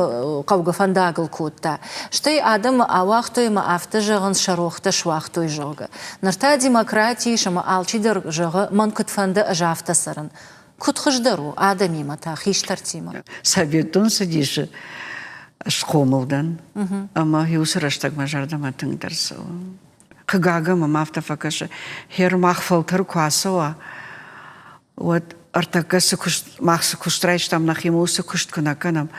хъӕугӕ фӕндагыл кодта. Стӕй адӕмы ауагътой ӕмӕ афтӕ зӕгъынц, сӕ рохтӕ суагътой, зӕгъгӕ. Ныр та демократи ис ӕмӕ алчидӕр зӕгъы, мӕн куыд фӕнды, ӕз афтӕ цӕрын. Куыд хуыздӕр у адӕмимӕ та, хистӕртимӕ? Советон Цӕдисы схъомыл дӕн, ӕмӕ уыцы рӕстӕг мӕ зӕрдӕмӕ тынгдӕр цӕуы. Хъыгагӕн мӕм афтӕ фӕкӕсы, хер мах фӕлтӕр куы ацӕуа, уӕд ӕртӕккӕ цы куыст, мах цы куыст райстам нӕхимӕ, уыцы куыст куы нӕ кӕнӕм,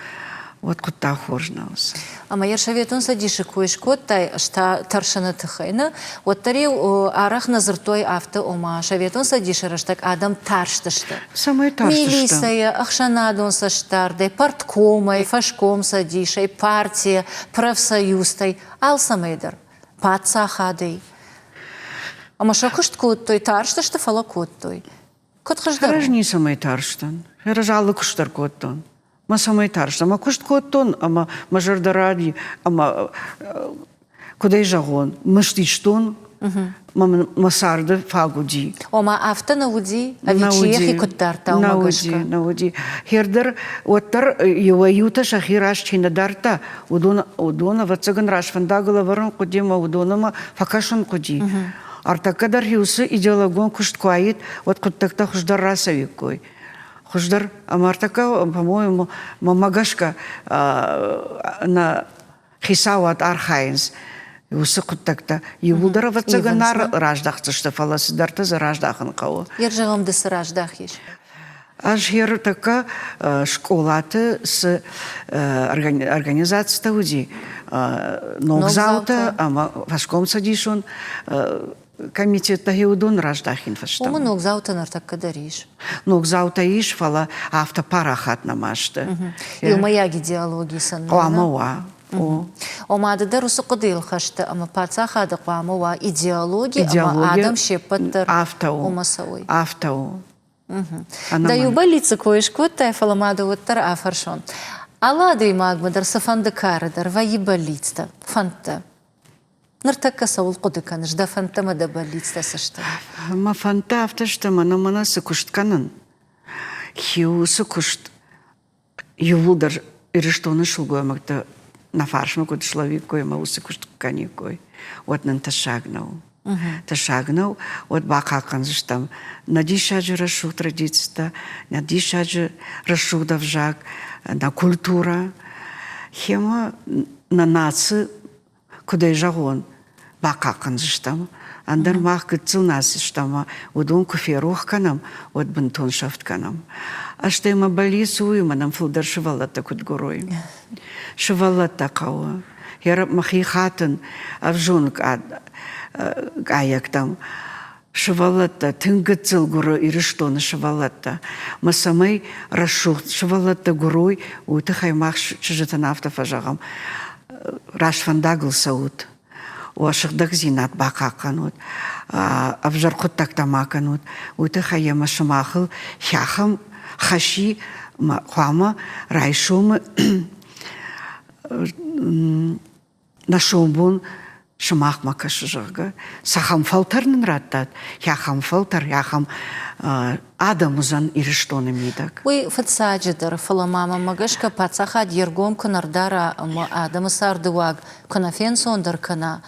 уӕд хъуыддаг хорз нӕ уыдзӕн. Ӕмӕ йӕ Советон Цӕдисы кой скодтай, ӕз та тӕрсыны тыххӕй нӕ, уӕддӕр-иу арӕх нӕ дзырдтой афтӕ, ома Советон Цӕдисы рӕстӕг адӕм тарстысты. Цӕмӕй тарстысты? Милицӕйӕ, ӕхсӕнадон цӕстдардӕй, парткомӕй, фӕскомцӕдисӕй, партийӕ, профсоюзтӕй, алцӕмӕй дӕр, паддзахадӕй. Ӕмӕ сӕ куыст кодтой, тарстысты, фӕлӕ кодтой. Куыд хуыздӕр? Ӕз ницӕмӕй тарстӕн. Ӕз алы куыст дӕр кодтон. Мӕ цӕмӕй тарстӕн? Мӕ куыст кодтон ӕмӕ мӕ зӕрдӕ ради ӕмӕ куыд ӕй зӕгъон, мыст истон, мӕ царды фаг уыди. Ома афтӕ нӕ уыди? Ӕви чи йӕхи куыд дардта, уымӕ гӕсгӕ? Нӕ уыди. Хердӕр уӕддӕр иуӕй-иутӕ сӕхи раст чи нӕ дардта, уыдон, уыдон ӕвӕццӕгӕн рӕзвӕндагыл ӕвӕрын хъуыди ӕмӕ уыдонмӕ фӕкӕсын хъуыди. Ӕртӕккӕ дӕр уыцы идеологон куыст куы аид, уӕд хъуыддӕгтӕ хуыздӕр рацӕуиккой. Хуыздӕр ӕмӕ ӕртӕккӕ, по-моему, мӕнмӕ гӕсгӕ, нӕ хицауад архайынц уыцы хъуыддӕгтӕ иууылдӕр ӕвӕццӕгӕн нӕ раздӕхдзысты, фӕлӕ цыдӕртӕ дзы раздахын хъӕуы. Йе зӕгъӕм, ды цы раздахис? Ӕз ӕртӕккӕ скъолаты цы организацитӕ уыди, ногдзаутӕ ӕмӕ фӕскомцӕдисон комитеттӕ уыдон раздахин фӕстӕмӕ. Уымӕ ногдзаутӕ ныртӕккӕ дӕр ис. Ногдзаутӕ ис, фӕлӕ афтӕ парахат нӕма сты. Иумӕйаг идеологи сын хъуамӕ уа. Ома ды дӕр уыцы хъуыдыйыл хӕсты ӕмӕ паддзахады хъуамӕ уа идеологи, ӕмӕ адӕм се ппӕт дӕр уымӕ цӕуой. Афтӕ у. Дӕ иу бӕллицы кой скодтай, фӕлӕ ма дӕ уӕддӕр афӕрсон. Алы адӕймагмӕ дӕр цыфӕнды кары дӕр вӕййы бӕллицтӕ, фӕндтӕ. Ныртӕккӕ цӕуыл хъуыды кӕныс, дӕ фӕндтӕ ӕмӕ дӕ бӕллицтӕ цы сты? Мӕ фӕндтӕ афтӕ сты, мӕнӕ мӕнӕ цы куыст кӕнын, уыцы куыст иууылдӕр Ирыстоны сылгоймӕгтӕ нӕ фарсмӕ куыд слӕууиккой ӕмӕ уыцы куыст куы кӕниккой, уӕд нын тӕссаг нӕу. Тӕссаг нӕу, уӕд бахъахъхъӕндзыстӕм нӕ диссаджы рӕсугъд традицитӕ, нӕ диссаджы рӕсугъд ӕвзаг, нӕ культурӕ. Хемӕ нӕ наци куыд ӕй зӕгъон, бахъахъхъӕндзыстӕм. Ӕндӕр мах гыццыл нацистӕм ӕмӕ уыдон куы ферох кӕнӕм, уӕд бынтон сӕфт кӕнӕм. Стӕй мӕ бӕллиц у, ӕмӕ нӕм фылдӕр сывӕллӕттӕ куыд гуырой. Сывӕллӕттӕ хъӕуы. Мӕхи хатын ӕвзонг къайӕгтӕм. Сывӕллӕттӕ тынг гыццыл гуыры Ирыстоны сывӕллӕттӕ. Мӕ цӕмӕй рӕсугъд сывӕллӕттӕ гуырой, уый тыххӕй мах чызджытӕн афтӕ фӕзӕгъӕм: раст фӕндагыл цӕут, уӕ сыгъдӕгдзинад бахъахъхъӕнут, ӕвзӕр хъуыддӕгтӕ ма кӕнут. Уый тыххӕй ӕмӕ сымахыл ахӕм хӕс и, хъуамӕ райсомы нӕ сомбон сымахмӕ кӕсы, зӕгъгӕ, цахӕм фӕлтӕр нын радтат, ахӕм фӕлтӕр, ахӕм адӕм уыдзӕн Ирыстоны мидӕг. Уый фыццаджыдӕр, фӕлӕ ма мӕнмӕ гӕсгӕ паддзахад йе ргом куы нӕ рдара ӕмӕ адӕмы царды уаг куы нӕ фенцондӕр кӕна,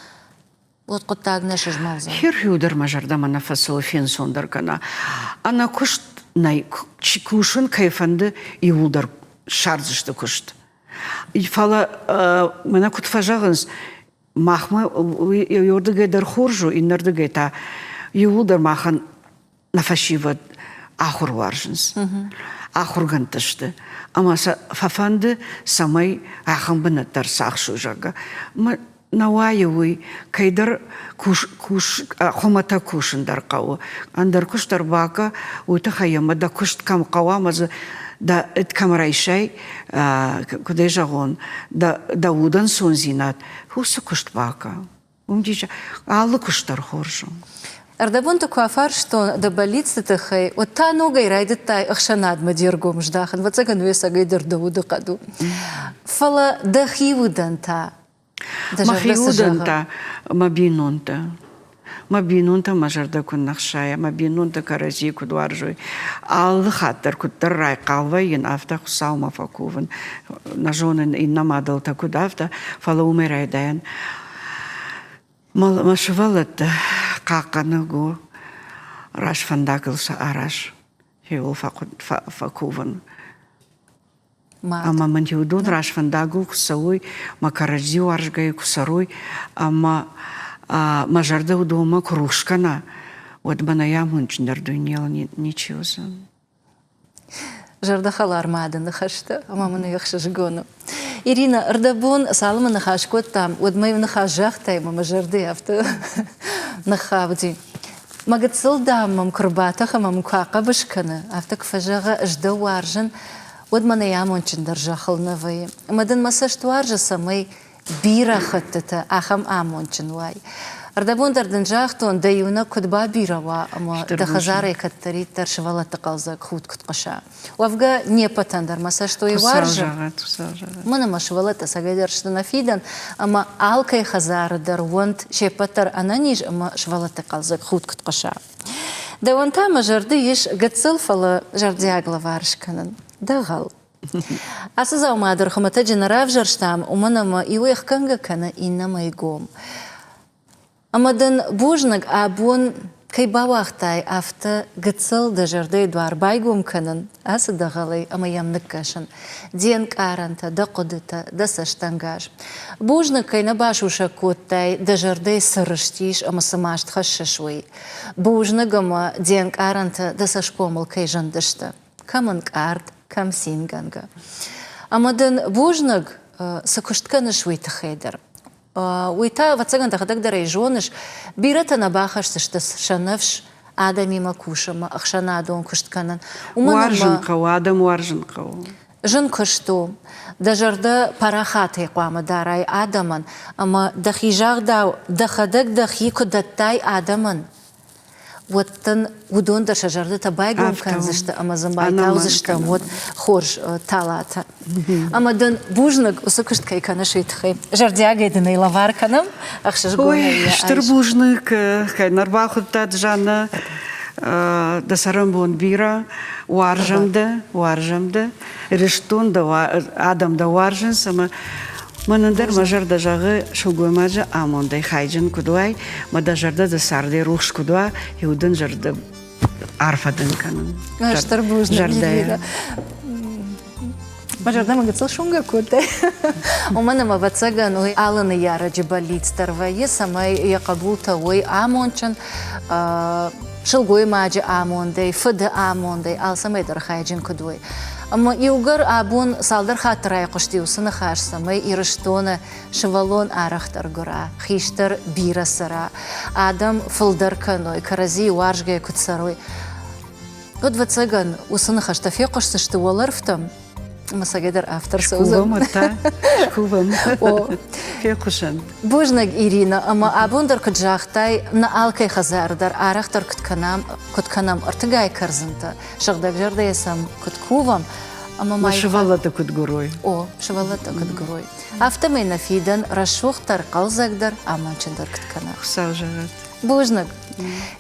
уӕд хъуыддаг нӕ сызмӕлдзӕн. Хирхиу дӕр мӕ зӕрдӕмӕ нӕ фӕцӕуы фенцондӕр кӕна. Ӕнӕ куыст нӕй, кусын кӕй фӕнды, иууылдӕр ссардзысты куыст. Фӕлӕ мӕнӕ куыд фӕзӕгъынц, махмӕ иуырдыгӕй дӕр хорз у, иннӕрдыгӕй та иууылдӕр махӕн нӕ фӕсивӕд ахуыр уарзынц, ахуыргӕндтӕ сты. Ӕмӕ сӕ фӕфӕнды, цӕмӕй ахӕм бынӕттӕ ӕрцахсой, зӕгъгӕ. Нӕ уайы уый, кӕйдӕр кус, кус, хуымӕтӕг кусын дӕр хъӕуы. Ӕндӕр куыст дӕр бакӕ, уый тыххӕй ӕмӕ дӕ куыст кӕм хъӕуа ӕмӕ дзы дӕ кӕм райсай, куыд ӕй зӕгъон, дӕ, дӕ удӕнцондзинад, уыцы куыст бакӕ. Уым дисы алы куыст дӕр хорз у. Ӕрдӕбонты куы афарстон дӕ бӕллицты тыххӕй, уӕд та ногӕй райдыдтай ӕхсӕнадмӕ де ргом здахын. Ӕвӕццӕгӕн, уе цӕгӕй дӕр дӕ удыхъӕд у. Фӕлӕ дӕхи удӕн та Мӕхи удӕн та мӕ бинонтӕ. Мӕ бинонтӕ мӕ зӕрдӕ куы нӕ хсайа, мӕ бинонтӕ кӕрӕдзийы куыд уарзой. Алы хатт дӕр куыддӕр райхъал вӕййын, афтӕ Хуыцаумӕ фӕкувын. Нӕ зонын, иннӕ мадӕлтӕ куыд, афтӕ, фӕлӕ уымӕй райдайӕн. Мӕ сывӕллӕттӕ хъахъхъӕнӕг у, раст фӕндагыл сӕ араз, хиуыл фӕкувын. Ӕмӕ мын уыдон развӕндагыл куы цӕуой, мӕ кӕрӕдзи уарзгӕйӕ куы цӕрой ӕмӕ мӕ зӕрдӕ уыдонмӕ куы рухс кӕна, уӕд мӕнӕй амондджындӕр дунейыл ничи уыдзӕн. Зӕрдӕхӕлар мады ныхӕстӕ ӕмӕ мын ӕхсызгон у. Ирина, ӕрдӕбон цалынмӕ ныхас кодтам, уӕдмӕ иу ныхас загътай ӕмӕ мӕ зӕрдӕ афтӕ ныххауди. Мӕ гыццыл, дам, мӕм куы рбатӕхы ӕмӕ мын куы ахъӕбыс кӕны, афтӕ куы фӕзӕгъы, ӕз дӕу уарзын, уӕд мӕнӕй амондджындӕр зӕххыл нӕ вӕййы. Ӕмӕ дын мӕ цӕст уарзы, цӕмӕй бирӕ хӕттыты ахӕм амондджын уай. Ӕрдӕбон дӕр дын загътон, дӕ иунӕг куыд бабирӕ уа ӕмӕ дӕ хӕдзарӕй кӕддӕриддӕр сывӕллӕтты хъӕлдзӕг худт куыд хъуыса. Уӕвгӕ, не ппӕтӕн дӕр мӕ цӕст уый уарзы. Мӕн ӕмӕ сывӕллӕттӕ цӕгӕйдӕр сты нӕ фидӕн, ӕмӕ алкӕй хӕдзары дӕр уӕнт се ппӕт дӕр ӕнӕниз ӕмӕ сывӕллӕтты хъӕлдзӕг худт куыд хъуыса. Дӕуӕн та мӕ зӕрды ис гыццыл, фӕлӕ зӕрдиаг лӕвар скӕнын. Дӕгъӕл. Ацы дзаума дӕр хуымӕтӕджы нӕ равзӕрстам, уымӕн ӕмӕ иу ӕхгӕнгӕ кӕны, иннӕмӕй гом. Ӕмӕ дын бузныг, абон кӕй бауагътай, афтӕ гыццыл дӕ зӕрдӕйы дуар байгом кӕнын ацы дӕгъӕлӕй ӕмӕ йӕм ныккӕсын. Де нкъарӕнтӕ, дӕ хъуыдытӕ, дӕ цӕстӕнгас. Бузныг, кӕй нӕ басусӕг кодтай, дӕ зӕрдӕйы цы рыстис ӕмӕ цы маст хӕссыс, уый. Бузныг ӕмӕ де нкъарӕнтӕ дӕ цӕсгомыл кӕй зындысты. Кӕм ӕнкъард, кӕм цингӕнгӕ. Ӕмӕ дын бузныг, цы куыст кӕныс, уый тыххӕй дӕр. Уый та, ӕвӕццӕгӕн, дӕхӕдӕг дӕр ӕй зоныс, бирӕтӕ нӕ бахӕсдзысты сӕ ныфс адӕмимӕ кусынмӕ, ӕхсӕнадон куыст кӕнын. Уымӕн уарзын хъӕуы, адӕм уарзын хъӕуы. Зын куыст у. Дӕ зӕрдӕ парахатӕй хъуамӕ дарай адӕмӕн, ӕмӕ дӕхи загъдау дӕхӕдӕг дӕхи куы дӕттай адӕмӕн, уӕд дын уыдон дӕр сӕ зӕрдӕтӕ байгом кӕндзысты ӕмӕ дзы байтаудзыстӕм уӕд хорз талатӕ. Ӕмӕ дын бузныг, уыцы куыст кӕй кӕныс, уый тыххӕй. Зӕрдиагӕй дын ӕй лӕвар кӕнӕм, ӕхсызгонӕй йӕ Стыр бузныг, кӕй нӕ рбахуыдтат, Жаннӕ. Дӕ цӕрӕнбон бирӕ. Уарзӕм дӕ, уарзӕм дӕ. Ирыстон дӕ, адӕм дӕ уарзынц ӕмӕ мӕнӕн дӕр мӕ зӕрдӕ зӕгъы, сылгоймаджы амондӕй хайджын куыд уай, мӕ дӕ зӕрдӕ дӕ цардӕй рухс куыд уа, иу дын зӕрдӕ арфӕ дын кӕнын. Стыр бузныг, зӕрдӕйӕ. Мӕ зӕрдӕмӕ гыццыл сунгӕ кодтай. Уымӕн ӕмӕ, ӕвӕццӕгӕн, уый алы ныййарӕджы бӕллиц дӕр вӕййы, цӕмӕй йӕ хъӕбултӕ уой амондджын, сылгоймаджы амондӕй, фыды амондӕй, алцӕмӕй дӕр хайджын куыд уой. Ӕмӕ иугӕр абон цалдӕр хатты райхъуысти уыцы ныхас, цӕмӕй Ирыстоны сывӕллон арӕхдӕр гуыра, хистӕр бирӕ цӕра, адӕм фылдӕр кӕной, кӕрӕдзийы уарзгӕ куыд цӕрой. Уӕд, ӕвӕццӕгӕн, уыцы ныхӕстӕ фехъуысдзысты уӕлӕрвтӕм, ӕмӕ цӕгӕйдӕр автор цӕудзӕн. Та, скувӕм. Фехъусӕнт. Бузныг, Ирина, ӕмӕ абон дӕр куыд загътай, нӕ алкӕй хӕдзары дӕр арӕхдӕр куыд кӕнӕм, куыд кӕнӕм ӕртыгай кӕрдзынтӕ, сыгъдӕгзӕрдӕйӕ сӕм куыд кувӕм, ӕмӕ ма сывӕллӕттӕ куыд гуырой. О, сывӕллӕттӕ куыд гуырой. Афтӕмӕй нӕ фидӕн рӕсугъддӕр, хъӕлдзӕгдӕр, амондджындӕр куыд кӕна. Хуыцау зӕгъӕд. Бузныг.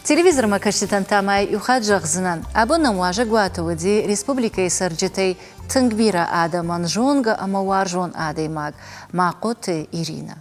Телевизормӕ кӕсджытӕн та ма иу хатт зӕгъдзынӕн, абон нӕм уазӕгуаты уыди республикӕйы цӕрджытӕй тынг бирӕ адӕмӕн зонгӕ ӕмӕ уарзон адӕймаг Махъоты Иринӕ.